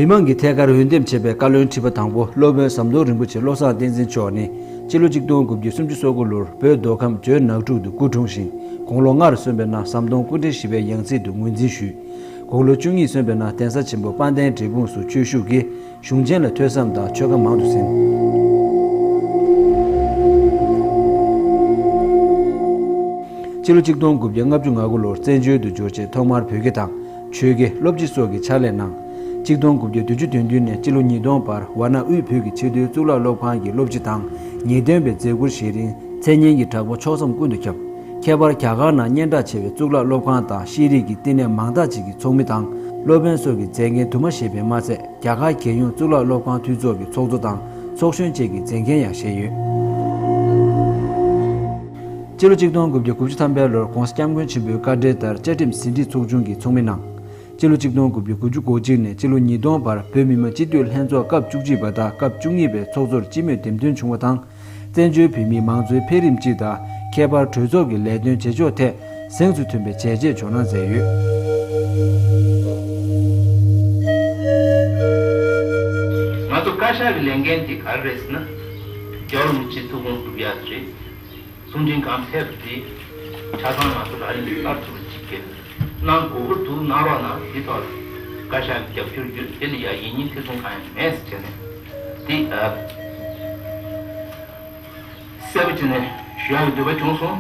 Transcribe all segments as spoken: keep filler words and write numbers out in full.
མི་མང་གི་ཐད་ཀར་འོས་འདེམས་བྱས་པའི་བཀའ་བློན་ཁྲི་པ་དང་པོ་སློབ་དཔོན་ཟམ་གདོང་རིན་པོ་ཆེ་བློ་བཟང་བསྟན་འཛིན་མཆོག་ནི་སྤྱི་ལོ་གཅིག་སྟོང་དགུ་བརྒྱ་སུམ་ཅུ་སོ་དགུ་ལོར་བོད་མདོ་ཁམས་ཇོ་ནག་འབྲུག་ཏུ་སྐུ་འཁྲུངས་ཤིང་དགུང་ལོ་ལྔར་སོན་པའི་ནང་ཟམ་གདོང་སྐུ་ཕྲེང་བཞི་པའི་ཡང་སྲིད་དུ་ངོས་འཛིན་ཞུས། དགུང་ལོ་བཅུ་གཉིས་སོན་པའི་ནང་གདན་ས་ཆེན་པོ་དཔལ་ལྡན་འབྲས་སྤུངས་སུ་ཆོས་ཞུགས་ཀྱིས་གཞུང་ཆེན་ལ་ཐོས་བསམ་དང་ཆོས་བཀའ་མང་དུ་གསན། སྤྱི་ལོ་གཅིག་སྟོང་དགུ་བརྒྱ་ལྔ་བཅུ་ང་དགུ་ལོར་བཙན་བྱོལ་དུ་འབྱོར་རྗེས་ཐོག་མར་བོད་དགེ་དང་ཆོས་དགེ་སློབ་སྤྱི་སོགས་ཀྱི་ཕྱག་ལས་གནང་། གཅིག་སྟོང་དགུ་བརྒྱ་བདུན་ཅུ་དོན་བདུན་ནས་སྤྱི་ལོ་ཉིས་སྟོང་བར་ཝཱ་ཎ་དབུས་བོད་ཀྱི་ཆེས་མཐོའི་གཙུག་ལག་སློབ་ཁང་གི་སློབ་སྤྱི་དང་ངེས་སྟོན་པའི་མཛད་ཁུར་བཞེས་རིང་མཚན་སྙན་གྱི་གྲགས་པ་ཕྱོགས་མཚམས་ཀུན་ཏུ་ཁྱབ། ཁྱད་པར་རྒྱ་གར་ནང་སྙན་གྲགས་ཆེ་བའི་གཙུག་ལག་སློབ་ཁང་དང་ཤེས་རིག་གི་བསྟི་གནས་མང་དག་ཅིག་གི་ཚོགས་མི་དང་སློབ་དཔོན་སོགས་ཀྱི་མཛད་འགན་དུ་མ་བཞེས་པས་མ་ཚད། རྒྱ་གར་རྒྱལ་ཡོངས་གཙུག་ལག་སློབ་ཁང་འཐུས་ཚོགས་ཀྱི་ཚོགས་གཙོ་དང་ཚོགས་གཞོན་བཅས་ཀྱི་མཛད་འགན་ཡང་བཞེས་ཡོད། སྤྱི་ལོ་གཅིག་སྟོང་དགུ་བརྒྱ་དགུ་བཅུ་ཐམ་པའི་ལོར་༸གོང་ས་༸སྐྱབས་མགོན་ཆེན་པོའི་བཀའ་འབྲེལ་ལྟར་བཅའ་ཁྲིམས་ཟིན་བྲིས་ཚོགས་ཆུང་གི་ཚོགས་མི་གནང་། སྤྱི་ལོ་གཅིག་སྟོང་དགུ་བརྒྱ་དགུ་བཅུ་གོ་གཅིག་ནས་སྤྱི་ལོ་ཉིས་སྟོང་བར་བོད་མི་མང་སྤྱི་འཐུས་ལྷན་ཚོགས་སྐབས་བཅུ་གཅིག་པ་དང་སྐབས་བཅུ་གཉིས་པའི་ཚོགས་གཙོར་སྤྱི་མོས་འདེམས་ཐོན་བྱུང་བ་དང་། བཙན་བྱོལ་བོད་མིའི་མང་གཙོའི་འཕེལ་རིམ་སྤྱི་དང་ཁྱད་པར་གྲོས་ཚོགས་ཀྱི་ལས་དོན་བྱེད་ཕྱོགས་ཐད་གཟེངས་སུ་ཐོན་པའི་བྱས་རྗེས་འཇོག་གནང་མཛད་ཡོད། ང་ཚོ་བཀའ་ཤག་གི་ལས་འགན་དེ་ག་རེ་རེད་ཟེར་ན། རྒྱལ་བ་རིན་པོ་ཆེའི་ཐུགས་དགོངས་སྒྲུབ་ཡག་དེ་རེད། གསུང་འཕྲིན་གང་ཕེབས་དེ་ཆ་ཚང་ང་ཚོ་ལག་ལེན་བསྟར་ཐུབ་པ་ཅིག་གལ་གནང་དགོས་ཀྱི་འདུག་གནང་རོགས་གནང་། དེ་ཐོག་བཀའ་ཤག་གི་རྒྱབ་སྐྱོར་ཡོད། དེ་ལ་ཡ་ཡིན་ཉིན་ཐེ་ཚོམ་གང་ཡང་མེད་ཟེར་བྱས་ནས་དེ་ཨ། གསལ་པོ་བྱས་ནས་ཞུ་ཡག་གི་འདོད་པ་བྱུང་སོང་།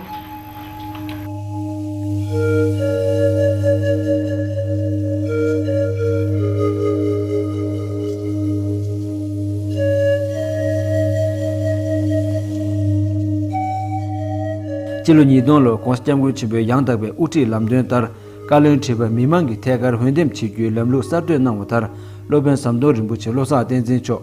སྤྱི་ལོ་ཉིས་སྟོང་ལོར་༸གོང་ས་༸སྐྱབས་མགོན་ཆེན་པོའི་ཡང་དག་པའི་དབུ་ཁྲིད་ལམ་སྟོན་ལྟར། བཀའ་བློན་ཁྲི་པ་མི་མང་གི་ཐད་ཀར་འོས་འདེམས་བྱེད་རྒྱུའི་ལམ་ལུགས་གསར་གཏོད་གནང་བ་ལྟར། སློབ་དཔོན་ཟམ་གདོང་རིན་པོ་ཆེ་བློ་བཟང་བསྟན་འཛིན་མཆོག་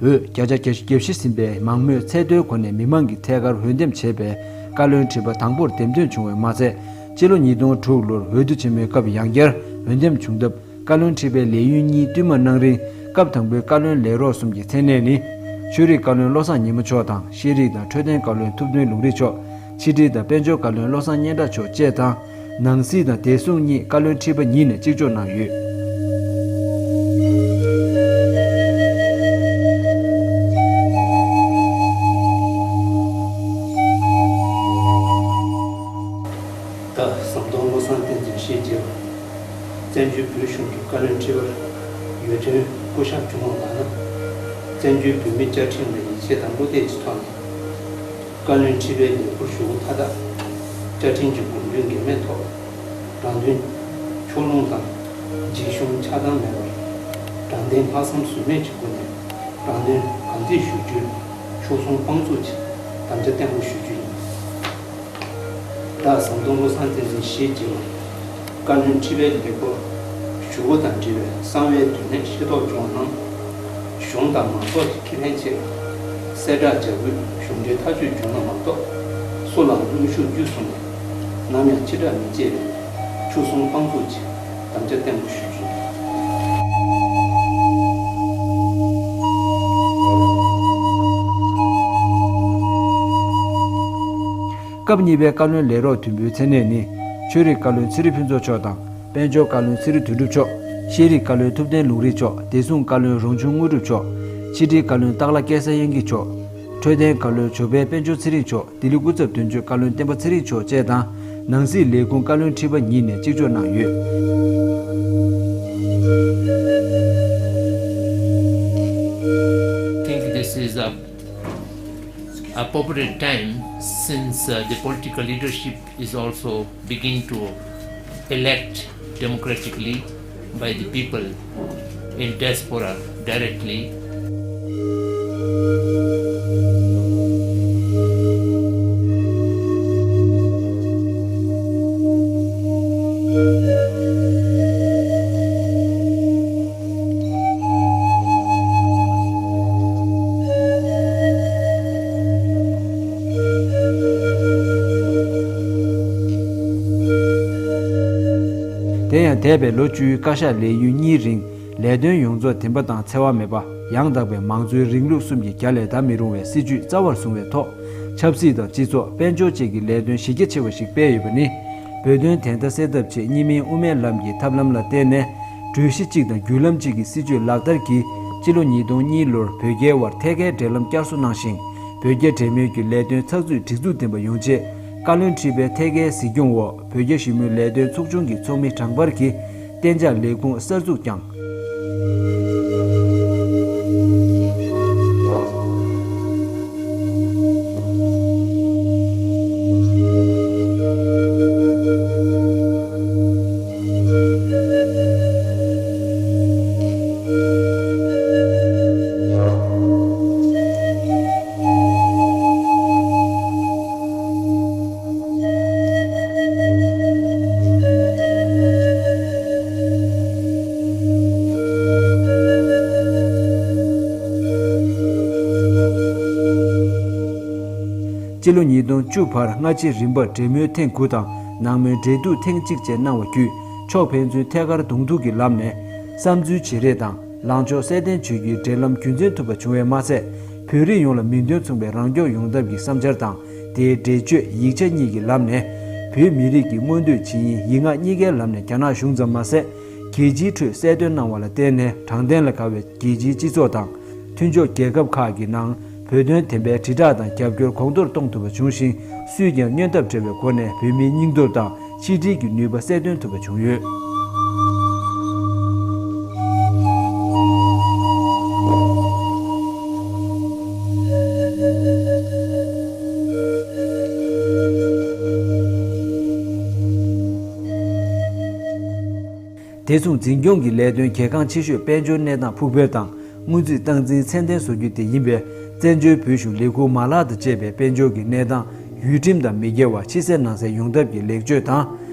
འོས་བརྒྱ་ཆ་བརྒྱད་ཅུ་གྱ་བཞི་ཟིན་པའི་མང་མོས་ཚད་མཐོའི་སྒོ་ནས་མི་མང་གི་ཐད་ཀར་འོས་འདེམས་བྱས་པའི་བཀའ་བློན་ཁྲི་པ་དང་པོར་འདེམས་ཐོན་བྱུང་བས་མ་ཚད། སྤྱི་ལོ་ཉིས་སྟོང་དྲུག་ལོར་འོས་བསྡུ་ཆེན་མོའི་སྐབས་ཡང་བསྐྱར་འོས་འདེམས་བྱུང་སྟབས། བཀའ་བློན་ཁྲི་པའི་ལས་ཡུན་གཉིས་བསྟུད་མར་གནང་རིང་། སྐབས་དང་པོའི་བཀའ་བློན་ལས་རོགས་གསུམ་གྱི་མཚན་གནས་ནི། ཆོས་རིག་བཀའ་བློན་བློ་བཟང་ཉི་མ་མཆོག་དང་། ཤེས་རིག་དང་འཕྲོད་བསྟེན་བཀའ་བློན་ཐུབ་བསྟན་ལུང་རིགས་མཆོག་ཕྱི་དྲིལ་དང་དཔལ་འབྱོར་བཀའ་བློན་བློ་བཟང་སྙན་གྲགས་མཆོག་བཅས་དང་། ནང་སྲིད་དང་བདེ་སྲུང་གཉིས་བཀའ་བློན་ཁྲི་པ་ཉིད་ནས་གཅིག་ལྕོགས་གནང་ཡོད། ད་ཟམ་གདོང་བློ་བཟང་བསྟན་འཛིན་ཞེས་བརྗོད་པ། བཙན་བྱོལ་བོད་གཞུང་གི་བཀའ་བློན་ཁྲི་པར་འོས་ཐོན་སྐུ་ཞབས་བྱུང་བ་མ་ན། བཙན་བྱོལ་བོད་མིའི་བཅའ་ཁྲིམས་ལ་ཡིད་ཆེས་དང་བློ་གཏད་ཀྱི་ཐོག་ནས། བཀའ་བློན་ཁྲི་པའི་ལས་འཁུར་ཞུ་སྒོ་མཐའ་དག་བཅའ་ཁྲིམས་ཀྱི་དགོངས་དོན་འགལ་མེད་ཐོག་དྲང་དོན་ཕྱོགས་ལྷུང་དང་འཇིགས་ཞུམ་ཆགས་སྡང་མེད་པར་དྲང་བདེན་ལྷག་བསམ་ཟོལ་མེད་ཀྱི་སྒོ་ནས་དྲང་དོན་གང་ཐད་ཞུ་རྒྱུའི་མཆོག་གསུམ་དཔང་བཙུགས་ཀྱིས་དམ་བཅའ་བརྟན་པོ་ཞུ་རྒྱུ་ཡིན། བདག་ཟམ་གདོང་བློ་བཟང་བསྟན་འཛིན་ཞེས་བགྱི་བ། བཀའ་བློན་ཁྲི་པའི་ལས་འཁུར་ཞུ་སྒོ་དང་འབྲེལ་བའི་གསང་བའི་དོན་གནད་ཤེས་རྟོགས་བྱུང་བ་རྣམས། གཞུང་དང་མང་ཚོགས་ཀྱི་ཁེ་ཕན་ཆེད། གསལ་བསྒྲགས་བྱ་དགོས། གཞུང་འབྲེལ་ཐག་གཅོད་བྱུང་ན་མ་གཏོགས། སུ་ལའང་གནོན་ཤུགས་བརྒྱུད་གསུམ་ནས་ནམ་ཡང་ཕྱི་བསྒྲགས་མི་བྱེད་པའི་མཆོག་གསུམ་དཔང་བཙུགས་ཀྱིས་དམ་བཅའ་བརྟན་པོ་ཞུ་རྒྱུ་ཡིན། སྐབས་གཉིས་པའི་བཀའ་བློན་ལས་རོགས་བདུན་པོའི་མཚན་གནས་ནི། ཆོས་རིག་བཀའ་བློན་ཚེ་རིང་ཕུན་ཚོགས་མཆོག་དང་། དཔལ་འབྱོར་བཀའ་བློན་ཚེ་རིང་དོན་གྲུབ་མཆོག་ཤེས་རིག་བཀའ་བློན་ཐུབ་བསྟན་ལུང་རིགས་མཆོག་བདེ་སྲུང་བཀའ་བློན་རོང་ཆུང་དངོས་གྲུབ་མཆོག་ཕྱི་དྲིལ་བཀའ་བློན་སྟག་ལྷ་སྐལ་བཟང་དབྱངས་སྐྱིད་མཆོག་འཕྲོད་བསྟེན་བཀའ་བློན་ཇོ་པཎ་དཔལ་འབྱོར་ཚེ་རིང་མཆོག་ལྡི་ལི་སྐུ་ཚབ་དོན་གཅོད་བཀའ་བློན་བསྟན་པ་ཚེ་རིང་མཆོག་བཅས་དང་། ནང་སྲིད་ལས་ཁུངས་བཀའ་བློན་ཁྲི་པ་ཉིད་ནས་གཅིག་ལྕོགས་གནང་ཡོད། I think this is a, a appropriate time since, uh, the political leadership is also beginning to elect democratically by the people in diaspora directly. དེ་ཡང་འདས་པའི་ལོ་བཅུའི་བཀའ་ཤག་ལས་ཡུན་གཉིས་རིང་ལས་དོན་ཡོངས་རྫོགས་བདེན་པ་དང་འཚེ་བ་མེད་པ། ཡང་དག་པའི་མང་གཙོའི་རིང་ལུགས་གསུམ་གྱི་རྒྱ་ལས་འདའ་མི་རུང་བའི་སྲིད་བྱུས་རྩ་བར་བཟུང་བའི་ཐོག་ཆབ་སྲིད་དང་སྤྱི་ཚོགས། དཔལ་འབྱོར་བཅས་ཀྱི་ལས་དོན་གཞི་རྒྱ་ཆེ་བ་ཞིག་སྤེལ་ཡོད་པ་ནི། བོད་དོན་བདེན་མཐའ་གསལ་ཐབས་ཆེད་གཉིས་སྨན་དབུ་མའི་ལམ་གྱི་ཐབས་ལམ་ལ་བརྟེན་ནས། གྲོས་གཞི་གཅིག་དང་བརྒྱུད་ལམ་གཅིག་གི་སྲིད་བྱུས་ལག་བསྟར་གྱིས་སྤྱི་ལོ་ཉིས་སྟོང་གཉིས་ལོར་བོད་རྒྱའི་དབར་ཐད་ཀའི་འབྲེལ་ལམ་བསྐྱར་གསོ་གནང་ཞིང་། བོད་རྒྱ་འབྲེལ་མོལ་གྱི་ལས་དོན་ཚགས་ཚུད་སྒྲིག་འཛུགས་ལྡན་པ་ཡོང་ཆེད་བཀའ་བློན་ཁྲི་པའི་ཐད་ཀའི་གཟིགས་སྐྱོང་འོག་བོད་རྒྱ་ཞི་མོལ་ལས་དོན་ཚོགས་ཆུང་གི་ཚོགས་མི་གྲངས་འབོར་གྱི་གཏན་འཇགས་ལས་ཁུངས་གསར་འཛུགས་བསྐྱངས། སྤྱི་ལོ་ཉིས་སྟོང་བཅུ་བར་སྔ་ཕྱི་རིམ་པར་འབྲེལ་མོལ་ཐེངས་དགུ་དང་ནང་མོལ་འབྲེལ་གཏུག་ཐེངས་གཅིག་བཅས་གནང་བ་བརྒྱུད། ཕྱོགས་ཕན་ཚུན་ཐད་ཀར་གདོང་ཐུག་གི་ལམ་ནས་བསམ་ཚུལ་བརྗེ་རེས་དང་ལངས་ཕྱོགས་གསལ་སྟོན་བྱེད་རྒྱུའི་འབྲེལ་ལམ་རྒྱུན་འཛིན་ཐུབ་པ་བྱུང་བས་མ་ཚད། བོད་རིགས་ཡོངས་ལ་མིང་དོན་མཚུངས་པའི་རང་སྐྱོང་ཡོང་ཐབས་ཀྱི་བསམ་འཆར་དང་དེའི་འགྲེལ་བརྗོད་ཡིག་ཆ་གཉིས་ཀྱི་ལམ་ནས་བོད་མི་རིགས་ཀྱི་མངོན་འདོད་ཇི་ཡིན་ཡིག་ངག་གཉིས་ཀའི་ལམ་ནས་རྒྱ་ནག་གཞུང་ཙམ་མ་ཟད། རྒྱལ་སྤྱིའི་ཁྲོད་གསལ་སྟོན་གནང་བ་ལ་བརྟེན་ནས་དྲང་བདེན་ལ་དགའ་བའི་རྒྱལ་སྤྱིའི་སྤྱི་ཚོགས་དང་། མཐུན་ཕྱོགས་རྒྱལ་ཁབ་ཁག་གི་ནང་བོད་དོན་བདེན་པའི་དྲིལ་བསྒྲགས་དང་རྒྱབ་སྐྱོར་གོང་མཐོར་གཏོང་ཐུབ་པ་བྱུང་ཞིང་། སུས་ཀྱང་བརྙས་ཐབས་བྲལ་བའི་སྒོ་ནས་བོད་མིའི་སྙིང་སྟོབས་དང་ཆིག་སྒྲིལ་གྱི་ནུས་པ་གསལ་སྟོན་ཐུབ་པ་བྱུང་ཡོད། དེ་མཚུངས་འཛིན་སྐྱོང་གི་ལས་དོན་གལ་འགངས་ཆེ་ཤོས་དཔལ་འབྱོར་གནས་སྟངས་ཕུགས་འཕེར་དང་། སྔོན་རྩིས་སྟངས་འཛིན་ཚད་ལྡན་བཟོ་རྒྱུ་དེ་ཡིན་པས། བཙན་བྱོལ་བོད་གཞུང་ལས་ཁུངས་མ་ལག་དང་བཅས་པའི་དཔལ་འབྱོར་གྱི་གནས་སྟངས་ཡུལ་ཁྲིམས་དང་མི་འགལ་བ་ཕྱི་གསལ་ནང་གསལ་ཡོང་ཐབས་ཀྱི་ལེགས་བཅོས་དང་།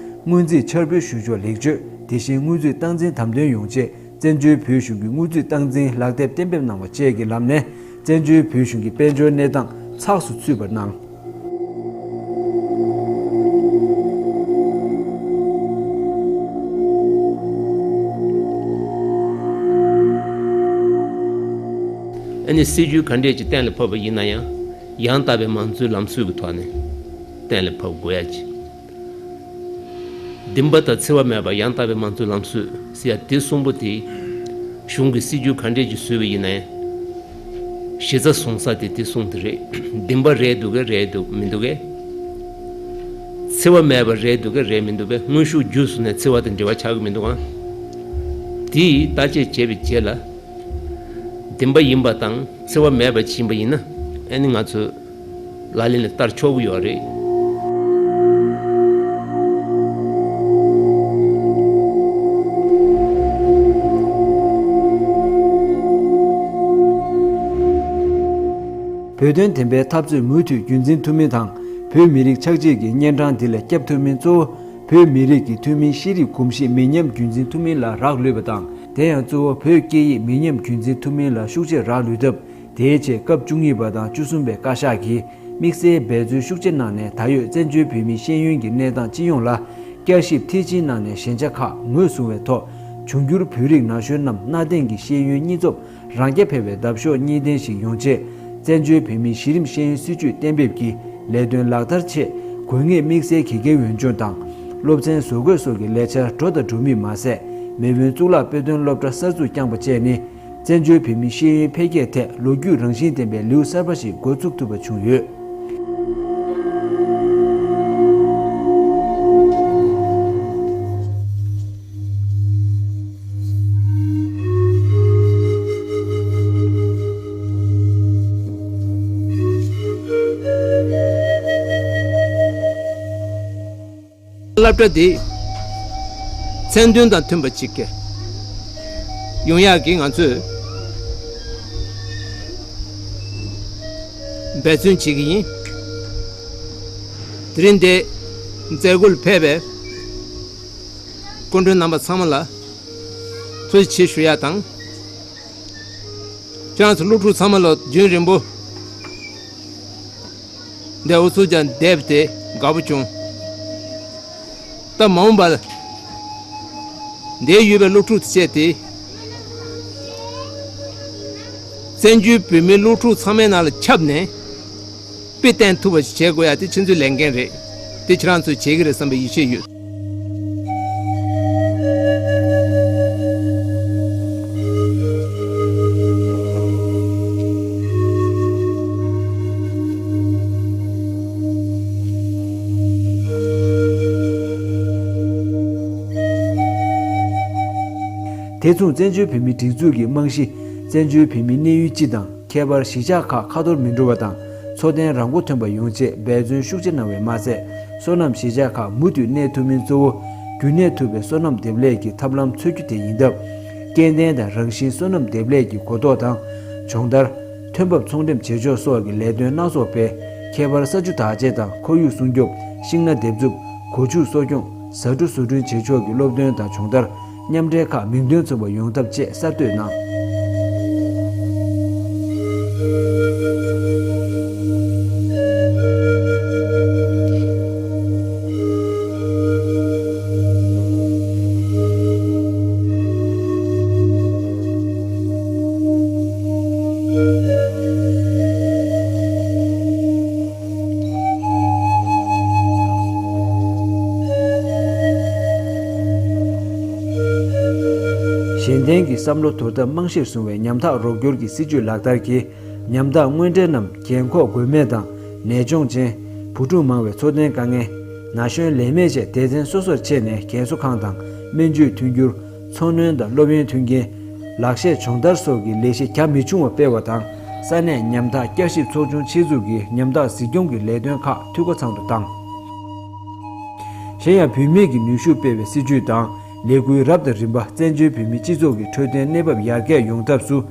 སྔོན་རྩིས་འཆར་འབུལ་ཞུ་ཕྱོགས་ལེགས་བཅོས། དེ་བཞིན་སྔོན་རྩིས་སྟངས་འཛིན་དམ་དོན་ཡོང་ཆེད། བཙན་བྱོལ་བོད་གཞུང་གི་སྔོན་རྩིས་སྟངས་འཛིན་ལག་དེབ་གཏན་འབེབས་གནང་བ་བཅས་ཀྱི་ལམ་ནས། བཙན་བྱོལ་བོད་གཞུང་གི་དཔལ་འབྱོར་གནས་སྟངས་ཚགས་སུ་ཚུད་པར་གནང་། ཨ་ནི་སྲིད་ཇུས་ག་འདྲས་ཀྱི་གཏན་ལ་ཕབ་པ་ཡིན་ན་ཡང་། ཡང་དག་པའི་མང་གཙོའི་ལམ་སྲོལ་གྱི་ཐོག་ནས་གཏན་ལ་ཕབ་དགོས་ཡ་ཅིག་བདེན་པ་དང་འཚེ་བ་མེད་པ་ཡང་དག་པའི་མང་གཙོའི་ལམ་སྲོལ་ཟེར་ཡ་དེ་གསུམ་པོ་དེ། གཞུང་གི་སྲིད་ཇུས་ག་འདྲས་ཀྱི་བཟོས་པ་ཡིན་ནའི། གཞི་རྩ་བཟུང་ས་དེ་དེ་གསུམ་དེ་རེད། བདེན་པ་རེད་འདུག་གས་རེད་འདུག་མི་འདུག་གས། འཚེ་བ་མེད་པ་རེད་འདུག་གས་རེད་མི་འདུག་གས། དངོས་ཤུགས་བརྒྱུད་བཟུང་ནས་འཚེ་བ་དང་འབྲེལ་བ་ཆགས་ཀྱི་མི་འདུག་ག་དེ་ཡིས་བརྟག་དཔྱད་བྱས་པའི་རྗེས་ལ། བདེན་པ་ཡིན་པ་དང་འཚེ་བ་མེད་པ་ཕྱིན་པ་ཡིན་ན། ཨ་ནི་ང་ཚོས་ལག་ལེན་ལ་བསྟར་ཆོག་གི་ཡོད་རེད། བོད་དོན་བདེན་པའི་འཐབ་རྩོད་མུ་མཐུད་རྒྱུན་འཛིན་ཐུབ་མིན་དང་། བོད་མི་རིགས་ཆགས་འཇིག་གི་གཉན་འཕྲང་འདི་ལས་བསྐྱབ་ཐུབ་མིན་གཙོ་བོ། བོད་མི་རིགས་ཀྱི་ཐུན་མིན་ཤེས་རིག་གོམས་གཤིས་མི་ཉམས་རྒྱུན་འཛིན་ཐུབ་མིན་ལ་རག་ལུས་པ་དང་། དེ་ཡང་གཙོ་བོ་བོད་སྐད་ཡིག་མི་ཉམས་རྒྱུན་འཛིན་ཐུབ་མིན་ལ་ཤུགས་ཆེར་རག་ལུས་སྟབས། དེའི་ཆེད་སྐབས་བཅུ་གཉིས་པ་དང་བཅུ་གསུམ་པའི་བཀའ་ཤག་གིས་དམིགས་བསལ་འབད་བརྩོན་ཤུགས་ཆེ་གནང་ནས། ད་ཡོད་བཙན་བྱོལ་བོད་མིའི་ཤེས་ཡོན་གྱི་གནས་སྟངས་སྤྱི་ཡོངས་ལ་བསྐྱར་ཞིབ་མཐིལ་ཕྱིན་གནང་ནས། ཞན་ཆ་ཁག་ངོས་བཟུང་བའི་ཐོག་འབྱུང་འགྱུར་བོད་རིགས་ན་གཞོན་རྣམས་གནའ་དེང་གི་ཤེས་ཡོན་སྙིང་སྟོབས་རང་རྐྱ་འཕེར་བའི་འདབ་གཤོག་གཉིས་ལྡན་ཞིག་ཡོང་ཆེད། བཙན་བྱོལ་བོད་མིའི་གཞི་རིམ་ཤེས་ཡོན་སྲིད་བྱུས་གཏན་འབེབས་ཀྱི་ལས་དོན་ལག་བསྟར་ཆེད་དགོས་ངེས་དམིགས་བསལ་དགེ་རྒན་འོས་སྦྱོང་དང་། སློབ་ཚན་བཟོ་འགོད་སོགས་ཀྱི་ལས་འཆར་འགྲོ་དང་འགྲོ་མུས་མ་ཟད། མེས་དབོན་གཙུག་ལག་དཔེ་སྟོན་སློབ་གྲྭ་གསར་འཛུགས་བསྐྱངས་པ་བཅས་ནི། བཙན་བྱོལ་བོད་མིའི་ཤེས་ཡོན་འཕེལ་རྒྱས་ཐད་ལོ་རྒྱུས་རང་བཞིན་ལྡན་པའི་ལེའུ་གསར་པ་ཞིག་འགོ་འཛུགས་ཐུབ་པ་བྱུང་ཡོད། སློབ་གྲྭ་འདི་མཚན་དོན་དང་མཐུན་པ་ཅིག་གི་ཡོང་ཡག་གི་ང་ཚོས་འབད་བརྩོན་བྱེད་ཀྱི་ཡིན། དེ་རིང་འདི་མཛད་སྒོ་ལ་ཕེབས་པའི་སྐུ་མགྲོན་རྣམ་པ་ཚང་མ་ལ་ཐུགས་རྗེ་ཆེ་ཞུ་ཡག་དང་། ཁྱེད་རང་ཚོ་སློབ་ཕྲུག་ཚང་མ་ལ་རྒྱུན་རིང་པོ་འདིར་ཨུ་ཚུགས་རྒྱག་བསྡད་པ་དེ་དགའ་པོ་བྱུང་། ད་མ་འོངས་པར་འདིར་ཡོད་པའི་སློབ་ཕྲུག་བཅས་ཏེ་བཙན་བྱོལ་བོད་མིའི་སློབ་ཕྲུག་ཚང་མའི་ནང་ལ་ཁྱབ་ནས་དཔེ་བསྟན་ཐུབ་པ་ཞིག་བྱེད་དགོས་ཡ་དེ་ཁྱེད་ཚོའི་ལས་འགན་རེད། དེ་ཁྱེད་རང་ཚོས་བྱེད་ཀྱི་རེད་བསམ་པའི་ཡིད་ཆེས་ཡོད། དེ་མཚུངས་བཙན་བྱོལ་བོད་མིའི་སྒྲིག་འཛུགས་ཀྱི་རྨང་གཞི། བཙན་བྱོལ་བོད་མིའི་གནས་ཡུལ་སྤྱི་དང་ཁྱད་པར་གཞིས་ཆགས་ཁག་ཁ་ཐོར་མི་འགྲོ་བ་དང་འཚོ་རྟེན་རང་མགོ་ཐོན་པ་ཡོང་ཆེད་འབད་བརྩོན་ཤུགས་ཆེ་གནང་བས་མ་ཚད། སོ་ནམ་གཞིས་ཆགས་ཁག་མུ་མཐུད་གནས་ཐུབ་མིན་གཙོ་བོ་རྒྱུན་གནས་ཐུབ་པའི་སོ་ནམ་འདེབས་ལས་ཀྱི་ཐབས་ལམ་འཚོལ་རྒྱུ་དེ་ཡིན་སྟབས། སྐྱེ་ལྡན་དང་རང་བཞིན་སོ་ནམ་འདེབས་ལས་ཀྱི་གོ་རྟོགས་དང་། སྦྱོང་བརྡར། ཐོན་འབབ་ཚོང་འགྲེམས་བྱེད་ཕྱོགས་སོགས་ཀྱི་ལས་དོན་སྣ་ཚོགས་སྤེལ། ཁྱད་པར་ས་ཆུ་བདག་གཅེས་དང་ཁོར་ཡུག་སྲུང་སྐྱོབ། ཤིང་སྣ་འདེབས་འཛུགས། གོ་ཆུ་གསོ་སྐྱོང་། ཟ་འབྲུ་བཟོ་སྐྲུན་བྱེད་ཕྱོགས་ཀྱི་སློབ་སྟོན་དང་སྦྱོང་བརྡར། མཉམ་འབྲེལ་ཁག་མིང་དོན་མཚུངས་པ་ཡོང་ཐབས་བཅས་གསར་གཏོད་གནང་། གཞན་ལྡན་གྱི་བསམ་བློ་དོར་ཐབས་རྨང་གཞིར་བཟུང་བའི་ཉམ་ཐག་རོགས་སྐྱོར་གྱི་སྲིད་ཇུས་ལག་བསྟར་གྱིས། ཉམ་ཐག་དངོས་འབྲེལ་རྣམས་རྒན་འཁོགས་མགོན་མེད་དང་ནད་གཅོང་ཅན། བུ་ཕྲུག་མང་བའི་འཚོ་རྟེན་དཀའ་ངལ། ན་གཞོན་ལས་མེད་བཅས་སྡེ་ཚན་སོ་སོར་ཕྱེ་ནས་རྒན་གསོ་ཁང་དང་སྨན་བཅོས་མཐུན་འགྱུར། འཚོ་སྣོན་དང་སློབ་ཡོན་མཐུན་རྐྱེན། ལག་ཤེས་སྦྱོང་བརྡར་སོགས་ཀྱི་ལས་གཞི་རྒྱ་མི་ཆུང་བ་སྤེལ་བ་དང་། ས་གནས་ཉམ་ཐག་བསྐྱར་ཞིབ་ཚོགས་ཆུང་ཆེད་འཛུགས་ཀྱིས་ཉམ་ཐག་གཟིགས་སྐྱོང་གི་ལས་དོན་ཁག་འཐུས་སྒོ་ཚང་དུ་བཏང་། གཞན་ཡང་བུད་མེད་ཀྱི་ནུས་ཤུགས་སྤེལ་བའི་སྲིད་ཇུས་དང་ལས་འགུལ་རབ་དང་རིམ་པ་བཙན་བྱོལ་བོད་མིའི་སྤྱི་ཚོགས་ཀྱི་འཕྲོད་བསྟེན་གནས་བབ་ཡར་རྒྱས་ཡོང་ཐབས་སུ།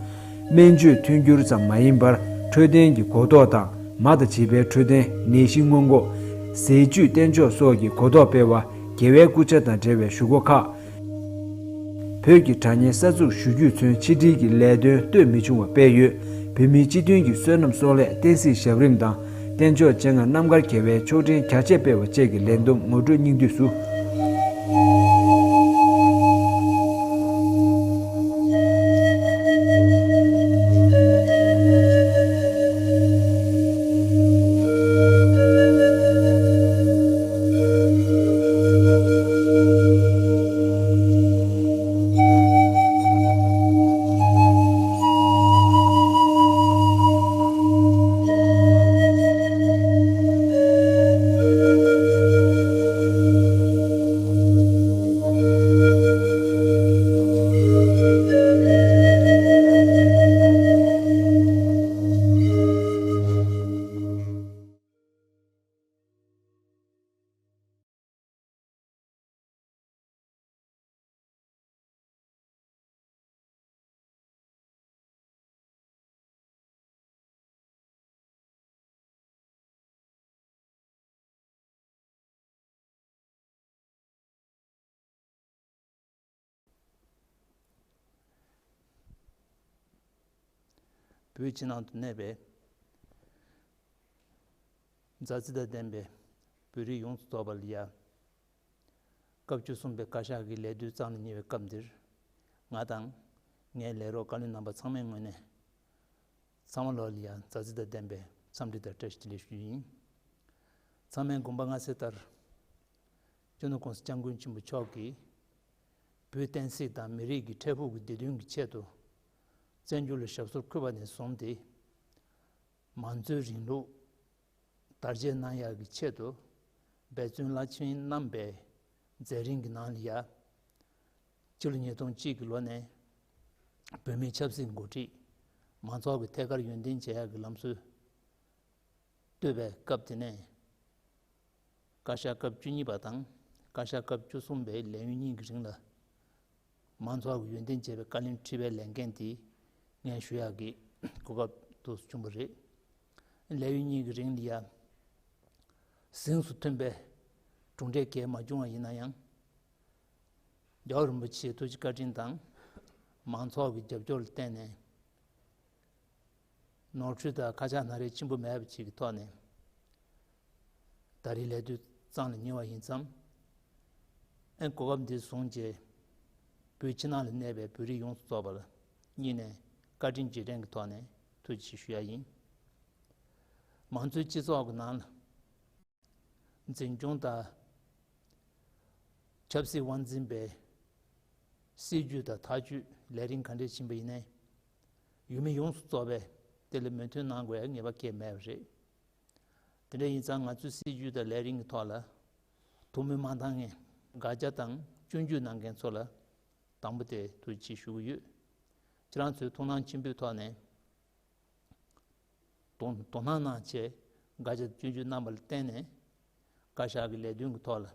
སྨན་བཅོས་མཐུན་འགྱུར་ཙམ་མ་ཡིན་པར་འཕྲོད་བསྟེན་གྱི་གོ་རྟོགས་དང་མ་དང་བྱིས་པའི་འཕྲོད་བསྟེན། ནད་གཞི་སྔོན་འགོག་ཟས་བཅུད་བསྟེན་ཕྱོགས་སོགས་ཀྱི་གོ་རྟོགས་སྤེལ་བ། རྒྱལ་བའི་སྐུ་ཕྱྭ་དང་འབྲེལ་བའི་ཞུ་སྒོ་ཁག་བོད་ཀྱི་དྲ་བརྙན་གསར་འཛུགས་ཞུ་རྒྱུས་མཚོན་ཕྱི་དྲིལ་གྱི་ལས་དོན་གཏོས་མི་ཆུང་བ་སྤེལ་ཡོད། བོད་མིའི་སྤྱི་མཐུན་གྱི་བསོད་ནམས་གསོག་ལས་བསྟན་སྲིད་ཞབས་རིམ་དང་། བསྟན་མཆོག་སྤྱན་སྔ་རྣམ་དཀར་རྒྱལ་བའི་ཆོག་མཆན་རྒྱ་ཆེ་སྤེལ་བ་བཅས་ཀྱི་ལས་བསྡོམས་ངོ་སྤྲོད་སྙིང་བསྡུས་སུ། བོད་ཕྱི་ནང་དུ་གནས་པའི་མཛའ་བརྩེ་དང་ལྡན་པའི་བོད་རིགས་ཡོངས་སུ་རྫོགས་པ་ལ་ཡ། སྐབས་བཅུ་གསུམ་པའི་བཀའ་ཤག་གི་ལས་དུས་གཙང་ལ་ཉེ་བའི་སྐབས་འདིར། ང་དང་། ངའི་ལས་རོགས་བཀའ་བློན་རྣམ་པ་ཚང་མའི་ངོས་ནས། ཚང་མ་ལོ་ལ་ཡ་མཛའ་བརྩེ་དང་ལྡན་པའི་འཚམས་འདྲི་དང་བཀྲ་ཤིས་བདེ་ལེགས་ཞུ་རྒྱུ་ཡིན། ཚང་མས་དགོངས་པ་མངའ་གསལ་ལྟར། སྤྱི་ནོར་༸གོང་ས་༸སྐྱབས་མགོན་ཆེན་པོ་མཆོག་གིས། བོད་བསྟན་སྲིད་དང་མི་རིགས་ཀྱི་འཕྲལ་ཕུགས་ཀྱི་བདེ་དོན་གྱི་ཆེད་དུ། བཙན་བྱོལ་ལ་ཞབས་སོར་འཁོད་པ་ནས་བཟུང་སྟེ། མང་གཙོའི་རིང་ལུགས་དར་རྒྱས་གནང་ཡག་གི་ཆེད་དུ་འབད་བརྩོན་རླབས་ཆེན་བསྣམས་པའི་མཛད་རིམ་གྱི་ནང་ལ་ཡ། ཕྱི་ལོ་ཉིས་སྟོང་གཅིག་གི་ལོ་ནས་བོད་མིའི་ཆབ་སྲིད་འགོ་ཁྲིད་མང་ཚོགས་ཀྱི་ཐད་ཀར་ཡོན་ཏན་བྱེད་ཡག་གི་ལམ་སྲོལ་གཏོད་པའི་སྐབས་དེ་ནས། བཀའ་ཤག་སྐབས་བཅུ་གཉིས་པ་དང་བཀའ་ཤག་སྐབས་བཅུ་གསུམ་པའི་ལས་ཡུན་གཉིས་ཀྱི་རིང་ལ། མང་ཚོགས་ཀྱི་ཡོན་ཏན་བྱེད་པའི་བཀའ་བློན་ཁྲི་པའི་ལས་འགན་དེ་ངས་ཞུ་ཡག་གི་གོ་སྐབས་དུ་བྱུང་བ་རེད། ལས་ཡུན་གཉིས་ཀྱི་རིང་ལ་ཡ། གཟེངས་སུ་ཐོན་པའི་གྲུབ་འབྲས་གལ་མ་བྱུང་བ་ཡིན་ན་ཡང་། རྒྱལ་བ་རིན་པོ་ཆེའི་ཐུགས་རྗེ་བཀའ་དྲིན་དང་། མང་ཚོགས་ཀྱི་རྒྱབ་སྐྱོར་ལ་བརྟེན་ནས། ནོར་འཁྲུལ་དང་ཁ་ཆག་སྣ་རལ་ཆེན་པོ་མེད་པ་ཅིག་གི་ཐོག་ནས། ད་རེས་ལས་དུས་གཙང་ལ་ཉེ་བ་ཡིན་ཙང་། ཨེ་གོ་སྐབས་འདི་བཟུང་རྗེས། བོད་ཕྱི་ནང་ལ་གནས་པའི་བོད་རིགས་ཡོངས་སུ་རྫོགས་པར་སྙིང་ནས་བཀའ་དྲིན་རྗེས་དྲན་གྱི་ཐོག་ནས་ཐུགས་རྗེ་ཆེ་ཞུ་ཡ་ཡིན། མང་གཙོའི་སྤྱི་ཚོགས་ཀྱི་ནང་ལ། འཛིན་སྐྱོང་དང་། ཆབ་སྲིད་དབང་འཛིན་པའི་སྲིད་ཇུས་དང་ཐག་གཅོད་ལས་རིམ་ག་འདྲས་ཕྱིན་པ་ཡིན་ནའི། ཡུལ་མི་ཡོངས་སུ་རྫོགས་པས་དེ་ལ་མོས་མཐུན་གནང་དགོས་ཡ་ངེས་པ་གང་ཡང་མེད་པ་རེད། དེ་འདྲ་ཡིན་ཙང་ང་ཚོའི་སྲིད་ཇུས་དང་ལས་རིམ་གྱི་ཐོག་ལ། ཐུགས་སྨོན་མ་བཏང་མཁན། དགག་བྱ་དང་སྐྱོན་བརྗོད་གནང་མཁན་ཚོ་ལ། དང་པོ་དེ་ཐུགས་རྗེ་ཆེ་ཞུ་གི་ཡོད། ཁྱེད་རང་ཚོས་ཐུགས་སྣང་ཆེན་པོའི་ཐོག་ནས་དོ་དོ་སྣང་གནང་བྱས་བཀའ་རྒྱ་སྐྱོན་བརྗོད་གནང་བ་ལ་བརྟེན་ནས་བཀའ་ཤག་གི་ལས་དོན་གྱི་ཐོག་ལ་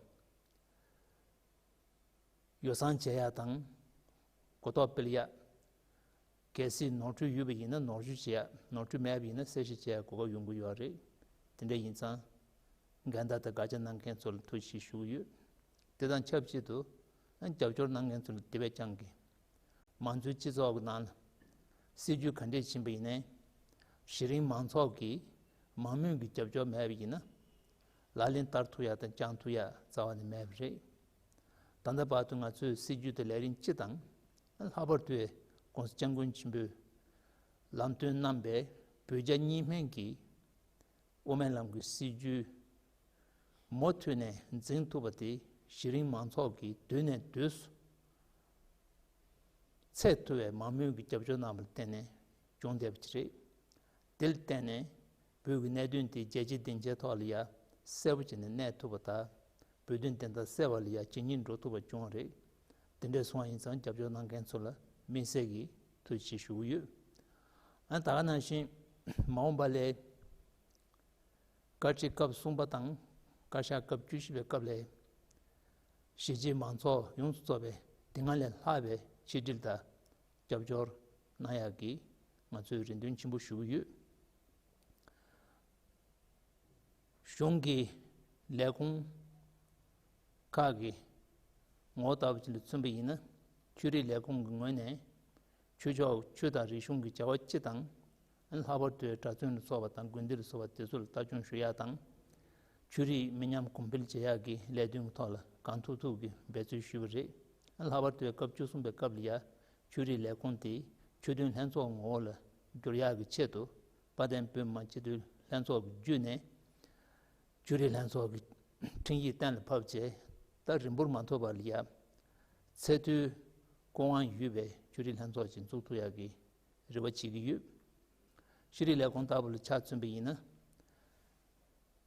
ཡོ་བསྲང་བྱེད་ཡག་དང་གོ་རྟོགས་སྤེལ་ཡག་གལ་སྲིད་ནོར་འཁྲུལ་ཡོད་པ་ཡིན་ན་ནོར་འཁྲུལ་བྱེད་ཡག་ནོར་འཁྲུལ་མེད་པ་ཡིན་ན་གསལ་བཤད་བྱེད་ཡག་གོ་སྐབས་ཡོང་གི་ཡོད་རེད། དེ་འདྲ་ཡིན་ཙང་འགལ་ཟླ་དང་དགག་བྱ་གནང་མཁན་ཚོ་ལ་ཐུགས་རྗེ་ཆེ་ཞུ་གི་ཡོད། དེ་དང་ཆབས་ཅིག་ཏུ་རྒྱབ་སྐྱོར་གནང་མཁན་ཚོ་ལ་དེ་བས་ཀྱང་གི་མང་གཙོའི་སྤྱི་ཚོགས་ཀྱི་ནང་ལ་སྲིད་ཇུས་ག་འདྲས་ཕྱིན་པ་ཡིན་ནའི་གཞི་རིམ་མང་ཚོགས་ཀྱི་མང་མོས་ཀྱི་རྒྱབ་སྐྱོར་མེད་པ་ཡིན་ན་ལག་ལེན་བསྟར་ཐུབ་ཡག་དང་བསྐྱང་ཐུབ་ཡག་རྩ་བ་ནས་མེད་པ་རེད། ད་ལྟ་བར་དུ་ང་ཚོས་སྲིད་ཇུས་དང་ལས་རིམ་སྤྱི་དང་ལྷག་པར་དུ་༸གོང་ས་༸སྐྱབས་མགོན་ཆེན་པོས་ལམ་སྟོན་གནང་པའི་བོད་རྒྱ་གཉིས་སྨན་གྱི་དབུ་མའི་ལམ་གྱི་སྲིད་ཇུས་མུ་མཐུད་ནས་འཛིན་ཐུབ་པ་དེ་གཞི་རིམ་མང་ཚོགས་ཀྱིས་དུས་ནས་དུས་སུ་ཚད་མཐོ་བའི་མང་མོས་ཀྱི་རྒྱབ་སྐྱོར་གནང་བར་བརྟེན་ནས་བྱུང་བསྡད་པ་ཅིག་རེད། དེར་བརྟེན་ནས་བོད་ཀྱི་གནད་དོན་དེ་རྒྱལ་སྤྱིའི་སྡིངས་ཆའི་ཐོག་ལ་ཡ་གསལ་པོ་བྱས་ནས་གནས་ཐུབ་པ་དང་། བོད་དོན་བདེན་མཐའ་གསལ་བ་ལ་ཡ་ཇི་སྙེད་འགྲོ་ཐུབ་པ་བྱུང་བ་རེད། དེ་འདྲ་སོང་བ་ཡིན་ཙང་རྒྱབ་སྐྱོར་གནང་མཁན་ཚོ་ལ་དམིགས་བསལ་གྱི་ཐུགས་རྗེ་ཆེ་ཞུ་གི་ཡོད། ཨ་ད་ག་ནང་བཞིན་མ་འོངས་པ་ལ་བཀའ་ཁྲི་སྐབས་གསུམ་པ་དང་བཀའ་ཤག་སྐབས་བཅུ་བཞི་པའི་སྐབས་ལ་གཞིས་བྱེས་མང་ཚོགས་ཡོངས་སུ་རྫོགས་པའི་དེ་སྔ་ལས་ལྷག་པའི་ཆིག་སྒྲིལ་དང་རྒྱབ་སྐྱོར་གནང་ཡག་གི་ང་ཚོས་རེ་འདུན་ཆེན་པོ་ཞུ་གི་ཡོད། གཞུང་གི་ལས་ཁུངས་ཁག་གི་ངོ་བོ་ལྟ་བུ་ཅིག་ལ་མཚོན་པ་ཡིན་ན། ཆོས་རིག་ལས་ཁུངས་ཀྱི་ངོས་ནས་ཆོས་ཕྱོགས་ཆོས་དང་རིག་གཞུང་གི་བྱ་བ་སྤྱི་དང་། ལྷག་པར་དུ་གྲྭ་བཙུན་ལ་སོགས་པ་དང་དགོན་སྡེ་ལ་སོགས་པ་དེ་ཚོ་ལ་ལྟ་སྐྱོང་ཞུ་ཡག་དང་། ཆོས་རིག་མི་ཉམས་གོང་འཕེལ་བྱེད་ཡག་གི་ལས་དོན་གྱི་ཐོག་ལ་གང་ཐུབ་ཐུབ་ཀྱིས་འབད་རྩོལ་ཞུས་པ་རེད། ལྷག་པར་དུ་སྐབས་བཅུ་གསུམ་པའི་སྐབས་ལ་ཡ་ཆོས་རིག་ལས་ཁུངས་དེ་ཆོས་དོན་ལྷན་ཚོགས་ངོ་བོ་ལ་བསྒྱུར་ཡག་གི་ཆེད་དུ་དཔལ་ལྡན་བོད་མི་མང་སྤྱི་འཐུས་ལྷན་ཚོགས་ཀྱི་བརྒྱུད་ནས་ཆོས་རིག་ལྷན་ཚོགས་ཀྱི་འཕྲིན་ཡིག་གཏན་ལ་ཕབ་རྗེས་ད་རིམ་སྤོར་མ་ཐོབ་པ་ལ་ཡ་ཚད་མཐོའི་སྐུ་དབང་ཡོད་པའི་ཆོས་རིག་ལྷན་ཚོགས་ཅིག་འཛུགས་ཐུབ་ཡག་གི་རེ་བ་བྱེད་ཀྱི་ཡོད། ཤེས་རིག་ལས་ཁུངས་ལྟ་བུ་ལ་ཆ་མཚོན་པ་ཡིན་ན།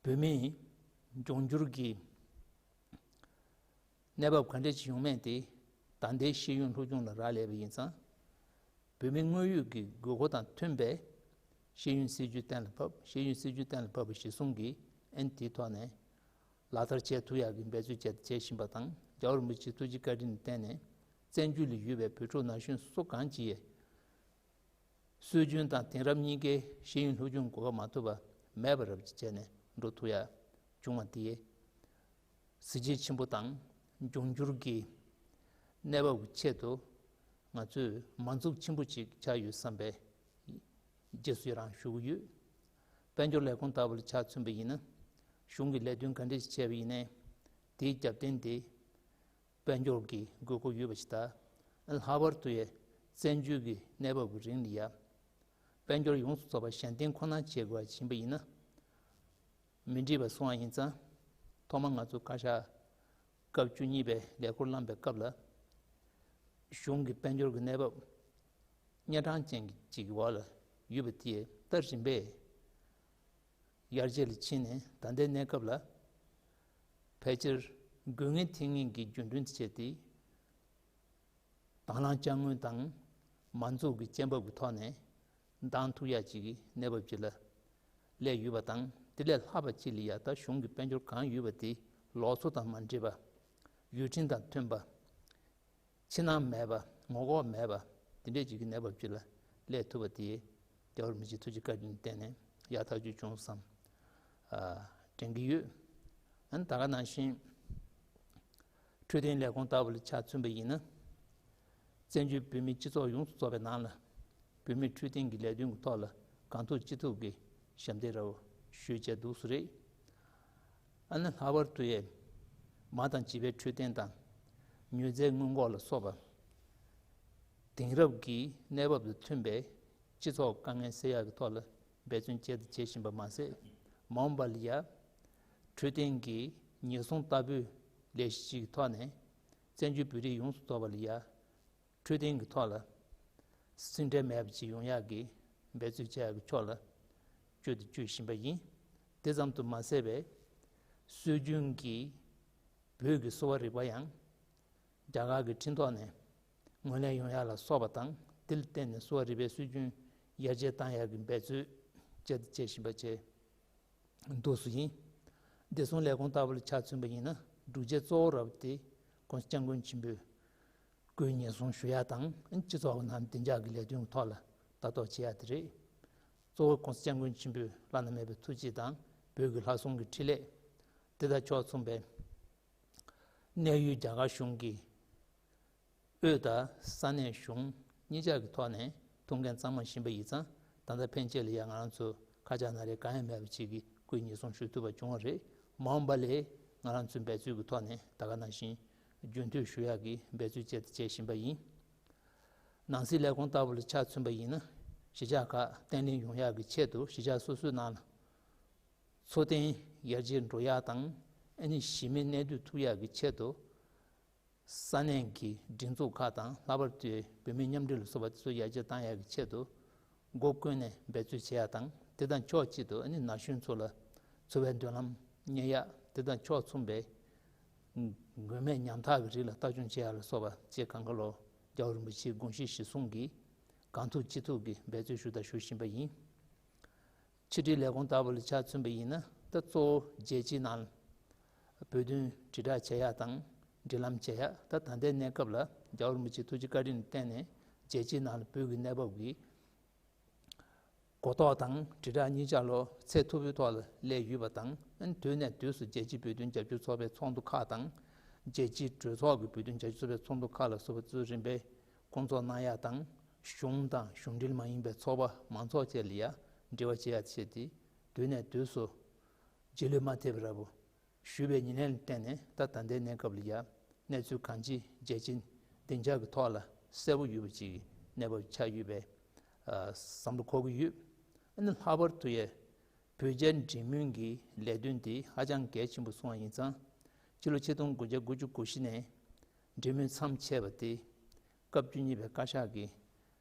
བོད་མིའི་འབྱུང་འགྱུར་གྱི་གནས་བབ་ག་འདྲ་ཞིག་ཡོང་མིན་དེ་ད་ལྟའི་ཤེས་ཡོན་སློབ་སྦྱོང་ལ་རག་ལས་པ་ཡིན་ཙང་། བོད་མིའི་དངོས་ཡོད་ཀྱི་དགོས་མཁོ་དང་མཐུན་པའི་ཤེས་ཡོན་སྲིད་ཇུས་གཏན་ལ་ཕབ། ཤེས་ཡོན་སྲིད་ཇུས་གཏན་ལ་ཕབ་པ་གཞིར་བཟུང་གིས་ཨན་དེའི་ཐོག་ནས་ལག་བསྟར་བྱེད་ཐུབ་ཡག་གི་འབད་རྩོལ་བྱས་བྱེད་བཞིན་པ་དང་། རྒྱལ་བ་རིན་པོ་ཆེའི་ཐུགས་རྗེ་བཀའ་དྲིན་ལ་བརྟེན་ནས་བཙན་བྱོལ་ལ་ཡོད་པའི་བོད་ཕྲུག་ན་གཞོན་སུ་གང་ཅིའི་སྲོལ་རྒྱུན་དང་དེང་རབས་གཉིས་ཀའི་ཤེས་ཡོན་སློབ་སྦྱོང་གོ་སྐབས་མ་ཐོབ་པ་མེད་པ་རབ་ཅིག་བྱས་ནས་འགྲོ་ཐུབ་ཡ་བྱུང་བ་དེ་གཟི་བརྗིད་ཆེན་པོ་དང་འབྱུང་འགྱུར་གྱི་གནས་བབ་ཀྱི་ཆེད་དུ་ང་ཚོས་མ་འཛུགས་ཆེན་པོ་ཅིག་ཆགས་ཡོད་བསམ་པའི་རྗེས་སུ་ཡི་རང་ཞུ་གི་ཡོད། དཔལ་འབྱོར་ལས་ཁུངས་ལྟ་བུ་ལ་ཆ་མཚོན་པ་ཡིན་ན། གཞུང་གི་ལས་དོན་ག་འདྲ་ཞིག་བྱས་པ་ཡིན་ནའི་དེའི་རྒྱབ་རྟེན་དེ་དཔལ་འབྱོར་གྱི་དགོས་མཁོ་ཡོད་པ་ཞིག་དང་། ལྷག་པར་དུ་ཡང་བཙན་བྱོལ་གྱི་གནས་བབ་ཀྱི་རིང་ལ་ཡང་དཔལ་འབྱོར་ཡོངས་སུ་རྫོགས་པ་གཞན་བརྟེན་ཁོ་ན་བྱེད་དགོས་པ་ཡིན་པ་ཡིན་ན། མི་འགྲིག་པ་སོང་བ་ཡིན་ཙང་། ཐོག་མར་ང་ཚོ་བཀའ་ཤག་སྐབས་བཅུ་གཉིས་པའི་ལས་འཁོར་བླངས་པའི་སྐབས་ལ། གཞུང་གི་དཔལ་འབྱོར་གྱི་གནས་བབ་གཉན་འཕྲང་ཅན་གྱི་འོག་ལ་ཡོད་པ་དེ་ད་རིམ་པས་ཡར་རྒྱས་ལ་ཕྱིན་ནས་ད་ལྟའི་གནས་སྐབས་ལ་ཕལ་ཆེར་དགོས་ངེས་ཐེབས་ངེས་ཀྱི་རྒྱུན་འགྲུལ་བྱས་ཏེ། དང་བླངས་དཔྱ་དངུལ་དང་མ་འཛུགས་ཀྱི་སྐྱེན་འབབ་ཀྱི་ཐོག་ནས་འདང་ཐུག་ཡག་ཅིག་གི་གནས་བབ་ཅིག་ལ་སླེབས་ཡོད་པ་དང་། དེ་ལས་ལྷག་པ་ཅིག་ལ་ཡ་ད་གཞུང་གི་དཔལ་འབྱོར་གང་ཡོད་པ་དེ་ལོགས་སུ་དང་མ་འདྲེས་པ། ཡུལ་ཁྲིམས་དང་མཐུན་པ། ཕྱི་ནང་མེད་པ། ངོ་ལྐོག་མེད་པ། དེ་འདྲས་ཅིག་གི་གནས་བབ་ཅིག་ལ་སླེབས་ཐུབ་པ་དེ་རྒྱལ་བ་རིན་པོ་ཆེའི་ཐུགས་རྗེ་བཀའ་དྲིན་བརྟེན་ནས་ཡག་ཐག་ཆོད་བྱུང་བསམ་དྲན་གྱི་ཡོད། ཨ་ནི་ད་ག་ནང་བཞིན་འཕྲོད་བསྟེན་ལས་ཁུངས་ལྟ་བུ་ལ་ཆ་མཚོན་པ་ཡིན་ན། བཙན་བྱོལ་བོད་མིའི་སྤྱི་ཚོགས་ཡོངས་སུ་རྫོགས་པའི་ནང་ལ་བོད་མིའི་འཕྲོད་བསྟེན་གྱི་ལས་དོན་གྱི་ཐོག་ལ་གང་ཐུབ་ཅི་ཐུབ་ཀྱིས་ཞབས་འདེགས་ར་བ་ཞུས་བྱས་འདུག་སེ་རེད། ཨ་ནི་ལྷག་པར་དུ་ཡང་མ་དང་བྱིས་པའི་འཕྲོད་བསྟེན་དང་། མྱོས་རྫས་སྔོན་འགོག་ལ་སོགས་པ་དེང་རབས་ཀྱི་གནས་བབ་དང་མཐུན་པའི་སྤྱི་ཚོགས་དཀའ་ངལ་སེལ་ཡག་གི་ཐོག་ལ་འབད་བརྩོན་བྱས་དང་བྱེད་བཞིན་པ་མ་ཟད། མ་འོངས་པ་ལ་ཡང་འཕྲོད་བསྟེན་གྱི་ཉེན་སྲུང་ལྟ་བུའི་ལས་གཞི་ཞིག་གི་ཐོག་ནས་བཙན་བྱོལ་བོད་རིགས་ཡོངས་སུ་རྫོགས་པ་ལ་ཡང་འཕྲོད་བསྟེན་གྱི་ཐོག་ལ་སེམས་ཁྲལ་མེད་པ་ཅིག་ཡོང་ཡག་གི་འབད་རྩོལ་བྱེད་ཡག་གི་ཕྱོགས་ལ་བསྐྱོད་དང་བསྐྱོད་བཞིན་པ་ཡིན། དེ་ཙམ་དུ་མ་ཟད་པའི་སྲོལ་རྒྱུན་གྱི་བོད་ཀྱི་གསོ་བ་རིག་པ་ཡང་རྒྱ་གར་གྱི་ཁྲིམས་ཐོག་ནས་ ངོས་ལེན་ཡོང་ཡག་ལ་སོགས་པ་དང་། དེ་ལ་བརྟེན་ནས་གསོ་བ་རིག་པའི་སྲོལ་རྒྱུན་ཡར་རྒྱས་བཏང་ཡག་གི་འབད་རྩོལ་བཅས་བྱེད་བཞིན་པ་བཅས་འདུག་སེ་ཡིན། བདེ་སྲུང་ལས་ཁུངས་ལྟ་བུ་ལ་ཆ་མཚོན་པ་ཡིན་ན། སྒྲུབ་བྱེད་གཙོ་བོ་ར་བ་དེ་༸གོང་ས་༸སྐྱབས་མགོན་ཆེན་པོས་སྐུའི་ཉེན་སྲུང་ཞུ་ཡག་དང་། སྤྱི་ཚོགས་ནང་བདེ་འཇགས་ཀྱི་ལས་དོན་ཐོག་ལ་ལྟ་རྟོག་བྱེད་ཡག་དེ་རེད། གཙོ་བོ་༸གོང་ས་༸སྐྱབས་མགོན་ཆེན་པོའི་བླ་ན་མེད་པའི་ཐུགས་རྗེ་དང་། བོད་ཀྱི་ལྷ་སྲུང་གི་འཕྲིན་ལས། དེ་དང་ཕྱོགས་མཚུངས་པའི་གནས་ཡུལ་རྒྱ་གར་གཞུང་གི་དབུས་དང་ས་གནས་གཞུང་གཉིས་ཆར་གྱི་ཐོག་ནས་ཐུགས་འགན་གཙང་མ་བཞེས་པ་ཡིན་ཙང་། ད་ལྟ་ཕན་ཆད་ལ་ཡང་ང་རང་ཚོ་ཁ་ཆག་ན་རེ་གང་ཡང་མེད་པ་ཅིག་གིས་སྐུའི་ཉེན་སྲུང་ཞུ་ཐུབ་པ་བྱུང་བ་རེད། མ་འོངས་པ་ལས་ང་རང་ཚོའི་འབད་རྩོལ་གྱི་ཐོག་ནས་ད་ག་ནང་བཞིན་རྒྱུན་མཐུད་ཞུ་ཡག་གི་འབད་རྩོལ་བཅས་བྱེད་བཞིན་པ་ཡིན། ནང་སྲིད་ལས་ཁུངས་ལྟ་བུ་ལ་ཆ་མཚོན་པ་ཡིན་ན། གཞིས་ཆགས་ཁག་བརྟན་ལྷིང་ཡོང་ཡག་གི་ཆེད་དུ། གཞིས་ཆགས་སོ་སོའི་ནང་ལ་འཚོ་རྟེན་ཡར་རྒྱས་འགྲོ་ཡག་དང་། ཨ་ནི་གཞིས་མི་གནས་སྡོད་ཐུབ་ཡག་གི་ཆེད་དུ། ས་གནས་ཀྱི་སྒྲིག་འཛུགས་ཁག་དང་། ལྷག་པར་དུ་བུད་མེད་མཉམ་འབྲེལ་ལ་སོགས་པ་དེ་ཚོ་ཡར་རྒྱས་བཏང་ཡག་གི་ཆེད་དུ་སྒོ་ཀུན་ནས་འབད་རྩོལ་བྱེད་ཡག་དང་། དེ་དང་ཕྱོགས་གཅིག་ཏུ་ཨ་ནི་ན་གཞོན་ཚོ་ལ་འཚོ་བའི་མདུན་ལམ་རྙེད་ཡག། དེ་དང་ཕྱོགས་མཚུངས་པའི་མགོན་མེད་ཉམ་ཐག་གི་རིགས་ལ་ལྟ་སྐྱོང་བྱེད་ཡག་ལ་སོགས་པ་བཅས། གང་ག་ལོ་རྒྱལ་བ་རིན་པོ་ཆེའི་དགོངས་གཞི་གཞིར་བཟུང་གིས་གང་ཐུབ་ཅི་ཐུབ་ཀྱིས་འབད་རྩོལ་ཞུ་དང་ཞུ་བཞིན་པ་ཡིན། ཕྱི་དྲིལ་ལས་ཁུངས་ལྟ་བུ་ལ་ཆ་མཚོན་པ་ཡིན་ན། ད་གཙོ་བོ་རྒྱལ་སྤྱིའི་ནང་བོད་དོན་དྲིལ་བསྒྲགས་བྱེད་ཡག་དང་། འབྲེལ་ལམ་བྱེད་ཡག། ད་ད་ལྟའི་གནས་སྐབས་ལ་རྒྱལ་བ་རིན་པོ་ཆེའི་ཐུགས་རྗེ་བཀའ་དྲིན་ལ་བརྟེན་ནས་རྒྱལ་སྤྱིའི་ནང་ལ་བོད་ཀྱི་གནས་བབ་ཀྱི་གོ་རྟོགས་དང་དྲིལ་བསྒྲགས་གཉིས་ཆ་ལོ་ཚད་མཐོ་པོའི་ཐོག་ལ་སླེབས་ཡོད་པ་དང་། དུས་ནས་དུས་སུ་རྒྱལ་སྤྱིའི་བོད་དོན་རྒྱབ་སྐྱོར་ཚོགས་པའི་ཚོགས་འདུ་ཁག་དང་། རྒྱལ་སྤྱིའི་གྲོས་ཚོགས་ཀྱི་བོད་དོན་རྒྱབ་སྐྱོར་ཚོགས་པའི་ཚོགས་འདུ་ཁག་ལ་སོགས་པ་ཚོས་རིམ་པས་སྐུ་ཚབ་གནང་ཡག་དང་། གཞུང་དང་གཞུང་འབྲེལ་མ་ཡིན་པའི་ཚོགས་པ་མང་ཚོགས་བཅས་ལ་ཡང་འབྲེལ་བ་བྱེད་ཡག་ཆེད་དུ། དུས་ནས་དུས་སུ་རྗེས་ལུས་མ་ཐེབས་པ་ར་བོ་ཞུས་པའི་ཉེར་ལེན་ལ་བརྟེན་ནས། ད་ད་ལྟའི་གནས་སྐབས་ལ་ཡང་གནས་ཚུལ་གང་ཅི་རྒྱལ་སྤྱིའི་བདེ་འཇགས་ཀྱི་ཐོག་ལ་གསལ་པོ་ཡོད་པ་ཅིག་གི་གནས་བབ་ཆགས་ཡོད་པའི་ཨ་བསམ་བློ་འཁོར་གྱི་ཡོད། ཨ་ནི་ལྷག་པར་དུ་ཡང་བོད་རྒྱ་འབྲེལ་མོལ་གྱི་ལས་དོན་དེ་ཧ་ཅང་གལ་ཆེན་པོ་སོང་བ་ཡིན་ཙང་། སྤྱི་ལོ་ཆིག་སྟོང་དགུ་བརྒྱ་དགུ་བཅུ་གོ་བཞི་ནས་འབྲེལ་མོལ་མཚམས་ཆད་པ་དེ། སྐབས་བཅུ་གཉིས་པའི་བཀའ་ཤག་གིས་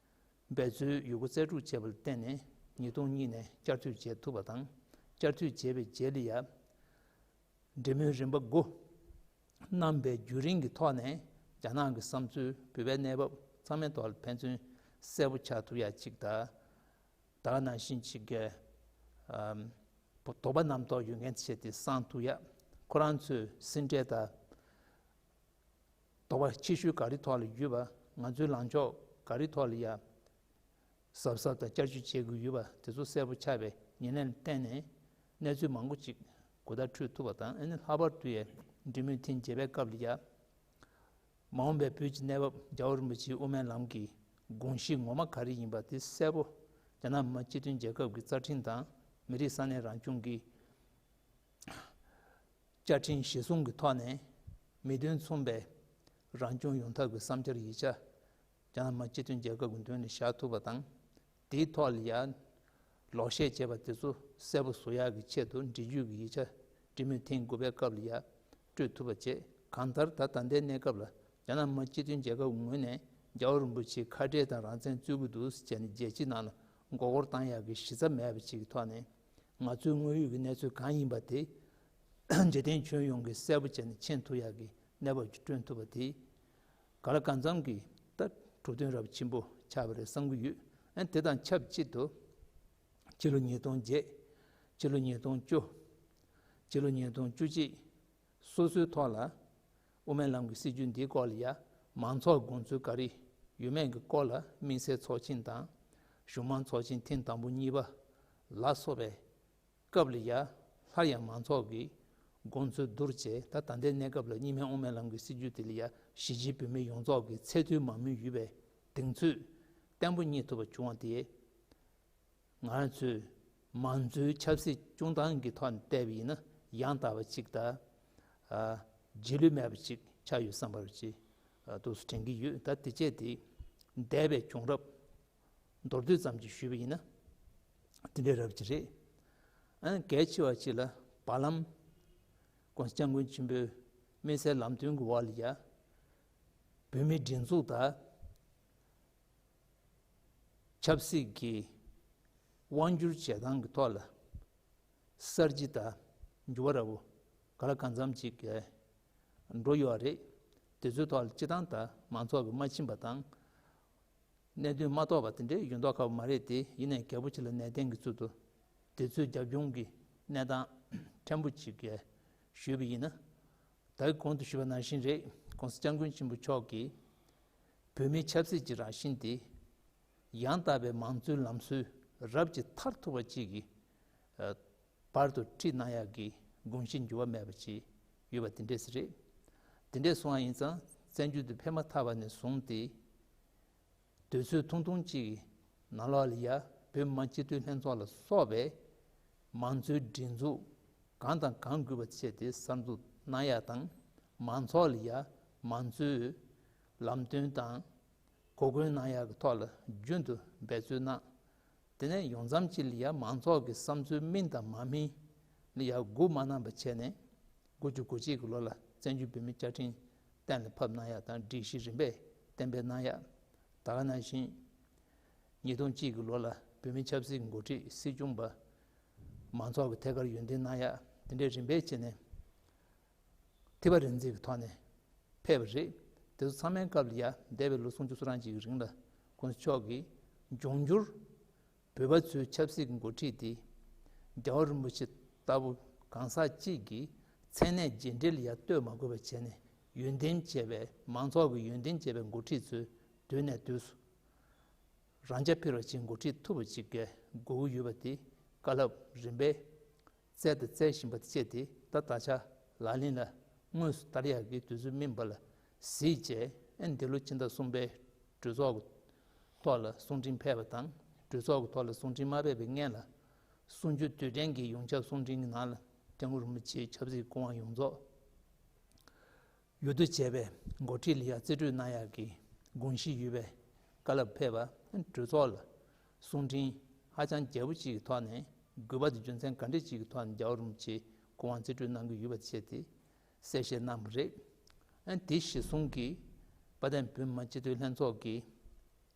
འབད་རྩོལ་ཡོད་རྒུ་རྩལ་སྤྲུགས་བྱས་པ་ལ་བརྟེན་ནས། ཉིས་སྟོང་གཉིས་ནས་བསྐྱར་མཐུད་བྱེད་ཐུབ་པ་དང་། བསྐྱར་མཐུད་བྱས་པའི་རྗེས་ལ་ཡང་འབྲེལ་མོལ་རིམ་པ་དགུ་གནང་བའི་བརྒྱུད་རིམ་གྱི་ཐོག་ནས། རྒྱ་ནག་གི་བསམ་ཚུལ། བོད་པའི་གནས་བབ་ཚང་མའི་ཐོག་ལ་ཕན་ཚུན་གསལ་པོ་ཆགས་ཐུབ་ཡག་ཅིག་དང་། ད་ག་ནང་བཞིན་ཅིག་གི་ཨམ་དོགས་པ་རྣམ་རྟོག་ཡོད་མཁན་བྱས་ཏེ་སངས་ཐུབ་ཡག། ཁོ་རང་ཚོའི་སེམས་ཁྲལ་དང་དོགས་པ་ཆེ་ཤོས་ག་རེ་ཐོག་ལ་ཡོད་པ། ང་ཚོའི་ལངས་ཕྱོགས་ག་རེ་ཐོག་ལ་ཡ་གཟབ་གཟབ་དང་བསྐྱར་བཅོས་བྱེད་དགོས་ཡོད་པ་དེ་ཚོ་གསལ་པོ་ཆགས་པའི་ཉེར་ལེན་ལ་བརྟེན་ནས། གནས་ཚུལ་མང་པོ་ཅིག་གོ་བརྡ་འཕྲོད་ཐུབ་པ་དང་། ཨ་ནི་ལྷག་པར་དུ་ཡ་འབྲེལ་མོལ་ཐེངས་བརྒྱད་པའི་སྐབས་ལ་ཡ། མ་འོངས་པའི་བོད་ཀྱི་གནས་བབ། རྒྱལ་བ་རིན་པོ་ཆེའི་དབུ་མའི་ལམ་གྱི་དགོངས་གཞི་ངོ་མ་ག་རེ་ཡིན་པ་དེ་གསལ་པོ། རྒྱ་ནག་མི་དམངས་སྤྱི་མཐུན་རྒྱལ་ཁབ་ཀྱི་རྩ་ཁྲིམས་དང་། མི་རིགས་ས་གནས་རང་སྐྱོང་གི་བཅའ་ཁྲིམས་གཞིར་བཟུང་གི་ཐོག་ནས་མི་དོན་མཚུངས་པའི་རང་སྐྱོང་ཡོང་ཐབས་ཀྱི་བསམ་འཆར་ཡིག་ཆ་རྒྱ་ནག་མི་དམངས་སྤྱི་མཐུན་རྒྱལ་ཁབ་ཀྱི་མདུན་ལ་བཞག་ཐུབ་པ་དང་། དེའི་ཐོག་ལ་ཡང་ལོག་བཤད་བྱས་པ་དེ་ཚོ་གསལ་པོ་བཟོ་ཡག་གི་ཆེད་དུ། འགྲེལ་བརྗོད་ཀྱི་ཡིག་ཆ་འབྲེལ་མོལ་ཐེངས་དགུ་པའི་སྐབས་ལ་ཡང་སྤྲོད་ཐུབ་པ་བྱས། གང་ལྟར་ད་ད་ལྟའི་གནས་སྐབས་ལ་རྒྱ་ནག་མི་དམངས་སྤྱི་མཐུན་རྒྱལ་ཁབ་ཀྱི་ངོས་ནས་རྒྱལ་བ་རིན་པོ་ཆེའི་ཁ་བྲལ་དང་རང་བཙན་རྩོད་ཀྱི་འདུག་ཟེར་བྱས་ནས་རྒྱལ་སྤྱིའི་ནང་ལ་མགོ་སྐོར་བཏང་ཡག་གི་གཞི་རྩ་མེད་པ་ཅིག་གི་ཐོག་ནས། ང་ཚོའི་དངོས་ཡོད་ཀྱི་གནས་ཚུལ་གང་ཡིན་པ་དེ་འཇིག་རྟེན་ཁྱོན་ཡོངས་ཀྱིས་གསལ་པོ་བྱས་ནས་མཁྱེན་ཐུབ་ཡག་གི་གནས་བབ་ཅིག་བསྐྲུན་ཐུབ་པ་དེ་གང་ལ་གང་འཚམ་གྱི་ད་གྲུབ་དོན་རབ་ཆེན་པོ་ཆགས་པ་རེད་བསམ་གྱི་ཡོད། ཨ་ནི་དེ་དང་ཆབས་ཅིག་ཏུ་ཕྱི་ལོ་ཉིས་སྟོང་བརྒྱད། ཕྱི་ལོ་ཉིས་སྟོང་བཅུ། ཕྱི་ལོ་ཉིས་སྟོང་བཅུ་གཅིག། སོ་སོའི་ཐོག་ལ་དབུ་མའི་ལམ་གྱི་སྲིད་བྱུས་འདིའི་སྐོར་ལ་ཡ་མང་ཚོགས་དགོངས་ཚུལ་ག་རེ་ཡོད་མེད་ཀྱི་སྐོར་ལ་དམིགས་བསལ་ཚོགས་ཆེན་དང་། གཞུང་མང་ཚོགས་ཆེན་ཐེངས་དང་པོ་གཉིས་པ་ལ་སོགས་པའི་སྐབས་ལ་ཡ། སླར་ཡང་མང་ཚོགས་ཀྱི་དགོངས་ཚུལ་བསྡུར་བྱས། ད་ད་ལྟའི་གནས་སྐབས་ལ་གཉིས་སྨན་དབུ་མའི་ལམ་གྱི་སྲིད་བྱུས་དེ་ལ་ཡ་གཞིས་བྱེས་བོད་མི་ཡོངས་རྫོགས་ཀྱི་ཚད་མཐོའི་མང་མོས་ཡོད་པའི་གདེང་ཚོད་བརྟན་པོ་རྙེད་ཐུབ་པ་བྱུང་བ་དེས། ང་རང་ཚོའི་མང་གཙོའི་ཆབ་སྲིད་སྐྱོང་སྟངས་ཀྱི་ཐོག་ནས་བལྟས་པ་ཡིན་ན། ཡང་དག་པ་ཅིག་དང་། ཨ་རྗེས་ལུས་མེད་པ་ཅིག་ཆགས་ཡོད་བསམ་པ་ཅིག་ཨ་འདུག་སེ་དྲན་གྱི་ཡོད། ད་དེ་བྱས་ཏེ་འདས་པའི་བྱུང་རབས་མདོར་བསྡུས་ཙམ་ཅིག་ཞུས་པ་ཡིན་ན། དེ་འདྲའི་རབ་ཅིག་རེད། ཨ་གལ་ཆེ་བ་ཅིག་ལ་བར་ལམ་༸གོང་ས་༸སྐྱབས་མགོན་ཆེན་པོའི་དམིགས་བསལ་ལམ་སྟོན་གྱི་འོག་ལ་ཡ། བོད་མིའི་སྒྲིག་འཛུགས་དང་། ཆབ་སྲིད་ཀྱི་དབང་སྒྱུར་བྱེད་སྟངས་ཀྱི་ཐོག་ལ་གསར་བརྗེ་དང་འགྱུར་བ་འདྲ་བོ་ག་ལ་གང་འཚམ་ཅིག་འགྲོ་ཡོད་རེད། དེ་ཚོའི་ཐོག་ལ་སྤྱི་བཏང་ད་མང་ཚོགས་ཀྱིས་མ་ཕྱིན་པ་དང་། གནད་དོན་མ་རྟོགས་པ་དེ་འདྲའི་ཡོད་མདོག་ཁ་པོ་མ་རེད་དེ། ཡིན་ནའི་རྒྱལ་པོ་ཆེ་ལ་ནན་ཏན་གྱིས་བཙུགས་འདུག་དེ་ཚོའི་རྒྱབ་ལྗོངས་ཀྱི་གནས་སྟངས་ཕྲན་བུ་ཅིག་གིས་ཞུས་པ་ཡིན་ན། ད་གོང་དུ་ཞུས་པ་ནང་བཞིན་རེད། ༸གོང་ས་༸སྐྱབས་མགོན་ཆེན་པོ་མཆོག་གིས་བོད་མིའི་ཆབ་སྲིད་ཀྱི་རང་བཞིན་དེ་ཡང་དག་པའི་མང་གཙོའི་ལམ་སྲོལ་རབ་ཀྱི་མཐར་ཐུག་པ་ཅིག་གི་བར་དུ་ཁྲིད་གནང་ཡག་གི་དགོངས་གཞི་འགྱུར་བ་མེད་པ་ཅིག་ཡོད་པ་དེ་འདྲས་རེད། དེ་འདྲས་སོང་བ་ཡིན་ཙང་བཙན་བྱོལ་དུ་ཕེབས་མ་ཐག་པ་ནས་བཟུང་སྟེ། དུས་ཚོད་ཐུང་ཐུང་གཅིག་གི་ནང་ལོགས་ལ་ཡ་བོད་མི་མང་སྤྱི་འཐུས་ལྷན་ཚོགས་ལ་སོགས་པའི་མང་གཙོའི་སྒྲིག་འཛུགས་གང་དང་གང་དགོས་པ་བྱས་ཏེ་གསར་འཛུགས་གནང་ཡག་དང་། མང་ཚོགས་ལ་ཡ་མང་གཙོའི་ལམ་སྟོན་དང་གོ་སྐོན་གནང་ཡག་གི་ཐོག་ལ་རྒྱུན་དུ་འབད་བརྩོན་གནང་། དེ་ནས་ཡོང་མཚམས་ཅིག་ལ་ཡ་མང་ཚོགས་ཀྱི་བསམ་ཚུལ་སྨིན་དང་མ་སྨིན་ལ་ཡ་སྒུག་མ་གནང་བ་བྱས་ནས། དགུ་བཅུ་གོ་གཅིག་གི་ལོ་ལ་བཙན་བྱོལ་བོད་མིའི་བཅའ་ཁྲིམས་གཏན་ལ་ཕབ་གནང་ཡག་དང་། སྒྲིག་གཞི་རིམ་པས་གཏན་འབེབས་གནང་ཡག་ད་ག་ནང་བཞིན། ཉིས་སྟོང་གཅིག་གི་ལོ་ལ་བོད་མིའི་ཆབ་སྲིད་ཀྱི་འགོ་ཁྲིད་སྲིད་སྐྱོང་པ་མང་ཚོགས་ཀྱི་ཐད་ཀར་ཡོན་ཏན་གནང་ཡག་དེ་འདྲའི་རིམ་པས་བྱས་ནས་ཐིགས་པ་རིམ་འཛེགས་ཀྱི་ཐོག་ནས་ཕེབས་པ་རེད། དེ་ཚོ་ཚང་མའི་སྐབས་ལ་ཡ་འདས་པའི་ལོ་སུམ་ཅུ་སོ་གྲངས་ཅིག་གི་རིང་ལ་༸གོང་ས་མཆོག་གིས་འབྱུང་འགྱུར་བོད་པ་ཚོའི་ཆབ་སྲིད་ཀྱི་འགོ་ཁྲིད་དེ་རྒྱལ་བ་རིན་པོ་ཆེ་ལྟ་བུ་གང་ཟག་གཅིག་གི་མཚན་གནས་རྗེས་འབྲེལ་ལ་ཡ་ལྟོས་མ་དགོས་པ་བྱས་ནས། ཡོན་ཏན་བྱས་པའི་མང་ཚོགས་ཀྱི་ཡོན་ཏན་བྱས་པའི་འགོ་ཁྲིད་ཚོས་དུས་ནས་དུས་སུ་རང་རྐྱ་འཕེར་བ་ཅིག་འགོ་ཁྲིད་ཐུབ་པ་ཅིག་གི་དགོས་ཀྱི་ཡོད་པ་དེ་བཀའ་སློབ་རིམ་པས་སྩལ་དང་སྩལ་བཞིན་པ་དེ་བྱས་ཏེ། ད་ད་ཆ་ལག་ལེན་ལ་དངོས་སུ་བསྟར་ཡག་གི་དུས་ཚོད་སྨིན་པ་ལ་གཟིགས་བྱས། ཨ་འདི་ལོ་ཕྱི་ཟླ་གསུམ་པའི་གྲོས་ཚོགས་ཀྱི་ཐོག་ལ་གསུང་འཕྲིན་ཕེབས་པ་དང་། གྲོས་ཚོགས་ཀྱི་ཐོག་ལ་གསུང་འཕྲིན་མ་ཕེབས་པའི་སྔོན་ལ་གསུང་ཆོས་དུས་དྲན་གྱི་ཡོངས་ཁྱབ་གསུང་འཕྲིན་གྱི་ནང་ལ་སྐྱབས་མགོན་རིན་པོ་ཆེའི་ཆབ་སྲིད་སྐུ་དབང་ཡོངས་རྫོགས་ཡུལ་དུ་བྱས་པའི་འགོ་ཁྲིད་ལ་ཡ་རྩིས་སྤྲོད་གནང་ཡག་གི་དགོངས་གཞི་ཡོད་པའི་བཀའ་སློབ་ཕེབས་པ། གྲོས་ཚོགས་ལ་གསུང་འཕྲིན་ཧ་ཅང་རྒྱས་པོ་ཅིག་གི་ཐོག་ནས། དགོས་པ་དང་རྒྱུ་མཚན་ག་འདྲ་ཅིག་གི་ཐོག་ནས་རྒྱལ་བ་རིན་པོ་ཆེའི་སྐུ་དབང་རྩིས་སྤྲོད་གནང་གི་ཡོད་པ་བྱས་ཏེ་གསལ་བཤད་གནང་བ་རེད། དེ་གཞིར་བཟུང་གིས་དཔལ་ལྡན་བོད་མི་མང་སྤྱི་འཐུས་ལྷན་ཚོགས་ཀྱི་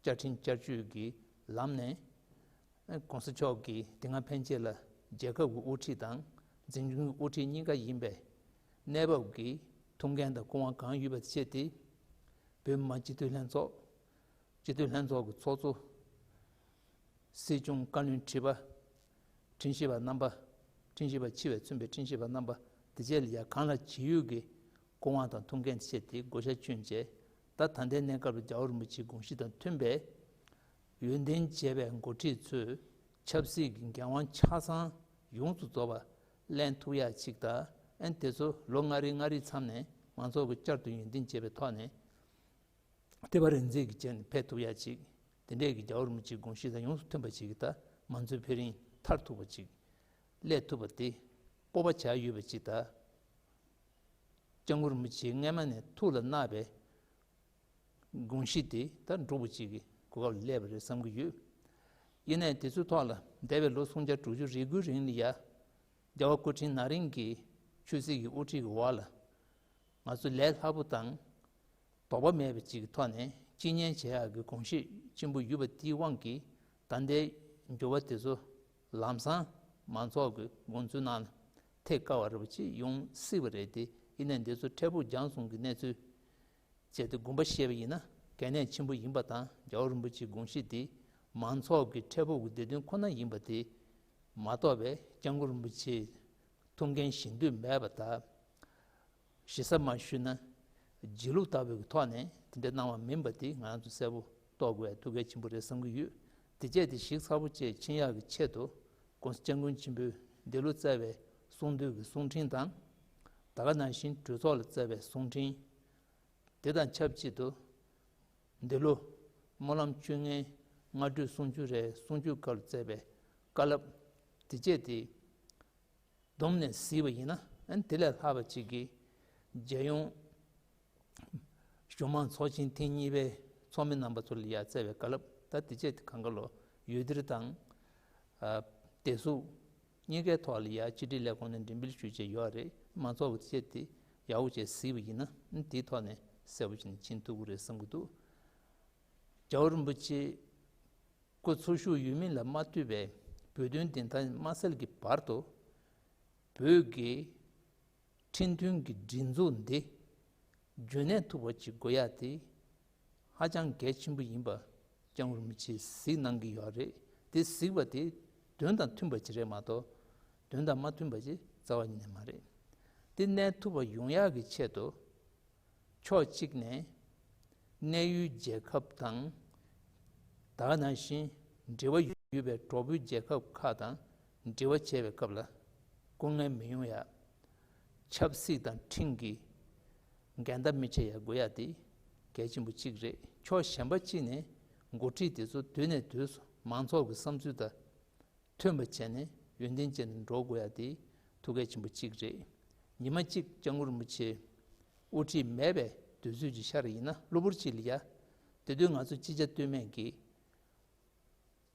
བཅའ་ཁྲིམས་བསྐྱར་བཅོས་ཀྱི་ལམ་ནས། ༸གོང་ས་མཆོག་གིས་དེ་སྔ་ཕན་ཆད་ལ་རྒྱལ་ཁབ་ཀྱི་དབུ་ཁྲིད་དང་འཛིན་སྐྱོང་གི་དབུ་ཁྲིད་གཉིས་ཀ་ཡིན་པའི་གནས་བབ་ཀྱི་ཐུགས་འགན་དང་སྐུ་དབང་གང་ཡོད་པ་བྱས་ཏེ། བོད་མི་མང་སྤྱི་འཐུས་ལྷན་ཚོགས། སྤྱི་འཐུས་ལྷན་ཚོགས་ཀྱི་ཚོགས་གཙོ། སྲིད་སྐྱོང་བཀའ་བློན་ཁྲི་པ། ཁྲིམས་ཞིབ་པ་རྣམ་པ། ཁྲིམས་ཞིབ་པ་ཕྱི་བས་མཚོན་པའི་ཁྲིམས་ཞིབ་པ་རྣམ་པ་དེ་བཅས་ལ་ཡ་གང་ལ་ཇི་ཡོད་ཀྱི་སྐུ་དབང་དང་ཐུགས་འགན་བཞེས་ཏེ་བགོ་བཤའ་བསྐྱོན་བྱས། ད་ད་ལྟའི་གནས་སྐབས་ལ་རྒྱལ་བ་རིན་པོ་ཆེའི་དགོངས་གཞི་དང་མཐུན་པའི་ཡོན་ཏན་བྱས་པའི་འགོ་ཁྲིད་ཚོས་ཆབ་སྲིད་ཀྱི་འགན་དབང་ཆ་ཚང་ཡོངས་སུ་རྫོགས་པ་ལེན་ཐུབ་ཡག་ཅིག་དང་། ཨན་དེ་ཚོ་ལོ་ལྔ་རེ་ལྔ་རེའི་མཚམས་ནས་མང་ཚོགས་ཀྱིས་བསྐྱར་དུ་ཡོན་ཏན་བྱས་པའི་ཐོག་ནས། ལྟེ་བ་རིག་འཛིན་གྱི་བྱས་ནས་ཕེབས་ཐུབ་ཡ་ཅིག་དེ་འདྲས་ཀྱི་རྒྱལ་བ་རིན་པོ་ཆེའི་དགོངས་གཞི་དང་ཡོངས་སུ་མཐུན་པ་ཅིག་གི་ད་མང་གཙོའི་འཕེལ་རིམ་མཐར་ཐུག་པ་ཅིག་སླེབས་ཐུབ་པ་དེ་སྤོབས་པ་བྱ་ཡོད་པ་ཅིག་དང་། སྐྱབས་མགོན་རིན་པོ་ཆེས་སྔས་མ་ནས་ཐུགས་ལ་བརྣག་པའི་དགོངས་གཞི་དེ་ད་འགྲུབ་པ་ཅིག་གི་གོ་སྐབས་སླེབས་པ་རེད་བསམ་གྱི་ཡོད། ཡིན་ནའི་དེ་ཚོའི་ཐོག་ལ་འདས་པའི་ལོ་སུམ་བརྒྱ་དྲུག་ཅུ་རེ་དགུའི་རིང་ལ་ཡ། རྒྱལ་བ་སྐུ་ཕྲེང་ན་རིམ་གྱི་ཆོས་སྲིད་ཀྱི་དབུ་ཁྲིད་ཀྱི་འོག་ལ་ང་ཚོ་ལས་སླ་པོ་དང་། དོགས་པ་མེད་པ་ཅིག་གི་ཐོག་ནས་སྤྱི་གཉེར་བྱེད་ཡག་གི་གོམས་གཤིས་ཆེན་པོ་ཡོད་པ་དེའི་དབང་གིས། ད་ལྟའི་འགྱུར་བ་དེ་ཚོ་ལམ་སང་མང་ཚོགས་ཀྱི་དགོངས་ཚུལ་ནང་ལ་ཐེབས་དཀའ་བ་རེད་པ་ཅིག་ཡོང་སྲིད་པ་རེད་དེ། ཡིན་ནའི་འདི་ཚོ་འཕྲལ་ཕུགས་རྒྱང་སོང་གི་གནས་ཚུལ་བྱས་ཏེ་དགོངས་པ་བཞེས་པ་ཡིན་ན་གལ་གནད་ཆེན་པོ་ཡིན་པ་དང་། རྒྱལ་བ་རིན་པོ་ཆེའི་དགོངས་གཞི་འདི་མང་ཚོགས་ཀྱི་འཕྲལ་ཕུགས་ཀྱི་བདེ་དོན་ཁོ་ན་ཡིན་པ་དེ་མ་གཏོགས་པའི་སྐྱབས་མགོན་རིན་པོ་ཆེའི་ཐུགས་འགན་བཞེས་འདོད་མེད་པ་དང་། ཞེ་ས་མ་ཞུས་ན་སྒྱིད་ལུག་ལྟ་བུའི་ཐོག་ནས་དེ་འདྲ་གནང་བ་མིན་པ་དེ་ང་རང་ཚོ་གསལ་པོ་རྟོགས་དགོས་པའི་ཐུགས་འགན་ཆེན་པོ་རེད་བསམ་གྱི་ཡོད། དེ་བཅས་དེ་ཞིབ་ཚགས་པོ་བཅས་མཁྱེན་ཡག་གི་ཆེད་དུ་༸གོང་ས་༸སྐྱབས་མགོན་ཆེན་པོས་འདི་ལོ་སྩལ་བའི་གསུང་འདུས་ཀྱི་གསུང་འཕྲིན་དང་། ད་ག་ནང་བཞིན་གྲོས་ཚོགས་ལ་སྩལ་བའི་གསུང་འཕྲིན། དེ་དང་ཆབས་ཅིག་ཏུ། འདི་ལོ་སྨོན་ལམ་བཅོ་ལྔའི་སྔ་དྲོའི་གསུང་ཆོས་རེད། གསུང་ཆོས་སྐབས་ལ་སྩལ་བའི་བཀའ་སློབ་དེ་བཅས་དེ་བསྡོམས་ནས་གཟིགས་པ་ཡིན་ན། ཨ་ནི་དེ་ལས་ལྷག་པ་ཅིག་གིས་རྒྱལ་ཡོངས་གཞུང་མང་ཚོགས་ཆེན་ཐེངས་གཉིས་པའི་ཚོགས་མི་རྣམ་པ་ཚོ་ལ་ཡ་སྩལ་བའི་བཀའ་སློབ། ད་དེ་བཅས་དེ་གང་ག་ལོ་ཡུལ་སྡེར་དང་། ཨ། བདེ་སྲུང་གཉིས་ཀའི་ཐོག་ལ་ཡ་ཕྱི་དྲིལ་ལས་ཁུངས་ནས་འགྲེམས་སྤེལ་ཞུས་བྱས་ཡོད་རེད། མང་ཚོགས་ཀྱི་ཆེད་དེ་ཡག་པོ་བྱས་གཟིགས་པ་ཡིན་ན། དེའི་ཐོག་ནས་གསལ་པོ་བྱས་ནས་མཁྱེན་ཐུབ་ཀྱི་རེད་བསམ་གྱི་འདུག་རྒྱལ་བ་རིན་པོ་ཆེ་སྐུ་འཚོ་བཞུགས་ཡོད་མིན་ལ་མ་ལྟོས་པའི་བོད་དོན་བདེན་མཐའ་མ་གསལ་གྱི་བར་དུ། བོད་ཀྱི་ཁྲིམས་མཐུན་གྱི་སྒྲིག་འཛུགས་འདི་ རྒྱུན་གནས་ཐུབ་པ་ཅིག་དགོས་ཡ་དེ་ཧ་ཅང་གལ་ཆེན་པོ་ཡིན་པ་སྐྱབས་མགོན་རིན་པོ་ཆེས་གཟིགས་གནང་གི་ཡོད་རེད། དེ་གཟིགས་པ་དེ་དོན་དང་མཐུན་པ་ཅིག་རེད་མ་གཏོགས་དོན་དང་མ་མཐུན་པ་ཅིག་རྩ་བ་ཉིད་ནས་མ་རེད། དེ་གནས་ཐུབ་པ་ཡོང་ཡག་གི་ཆེད་དུ། ཕྱོགས་གཅིག་ནས་གནས་ཡུལ་རྒྱལ་ཁབ་དང་། ད་ག་ནང་བཞིན་འབྲེལ་བ་ཡོད་པའི་གྲོགས་པོའི་རྒྱལ་ཁབ་ཁག་དང་འབྲེལ་བ་བྱེད་པའི་སྐབས་ལ་སྐུ་ངལ་མི་ཡོང་ཡ། ཆབ་སྲིད་དང་ཁྲིམས་ཀྱི་འགལ་ཟླ་མི་བྱེད་ཡ་དགོས་ཡ་དེ་གལ་ཆེན་པོ་གཅིག་རེད། ཕྱོགས་གཞན་པ་གཅིག་ནས་འགོ་ཁྲིད་དེ་ཚོ་དུས་ནས་དུས་སུ་མང་ཚོགས་ཀྱི་བསམ་ཚུལ་དང་མཐུན་པ་བྱས་ནས་ཡོན་ཏན་ཅན་དུ་འགྲོ་དགོས་ཡ་དེ་ཐུགས་གལ་ཆེན་པོ་གཅིག་རེད། ཉི་མ་གཅིག་སྐྱབས་མགོན་རིན་པོ་ཆེ་དབུ་ཁྲིད་མེད་པའི་དུས་ཚོད་ཅིག་ཤར་ཡིན་ན་གློ་བུར་ཅིག་ལ་ཡ། དེ་དུས་ང་ཚོ་ཅི་བྱ་གཏོལ་མེད་ཀྱི་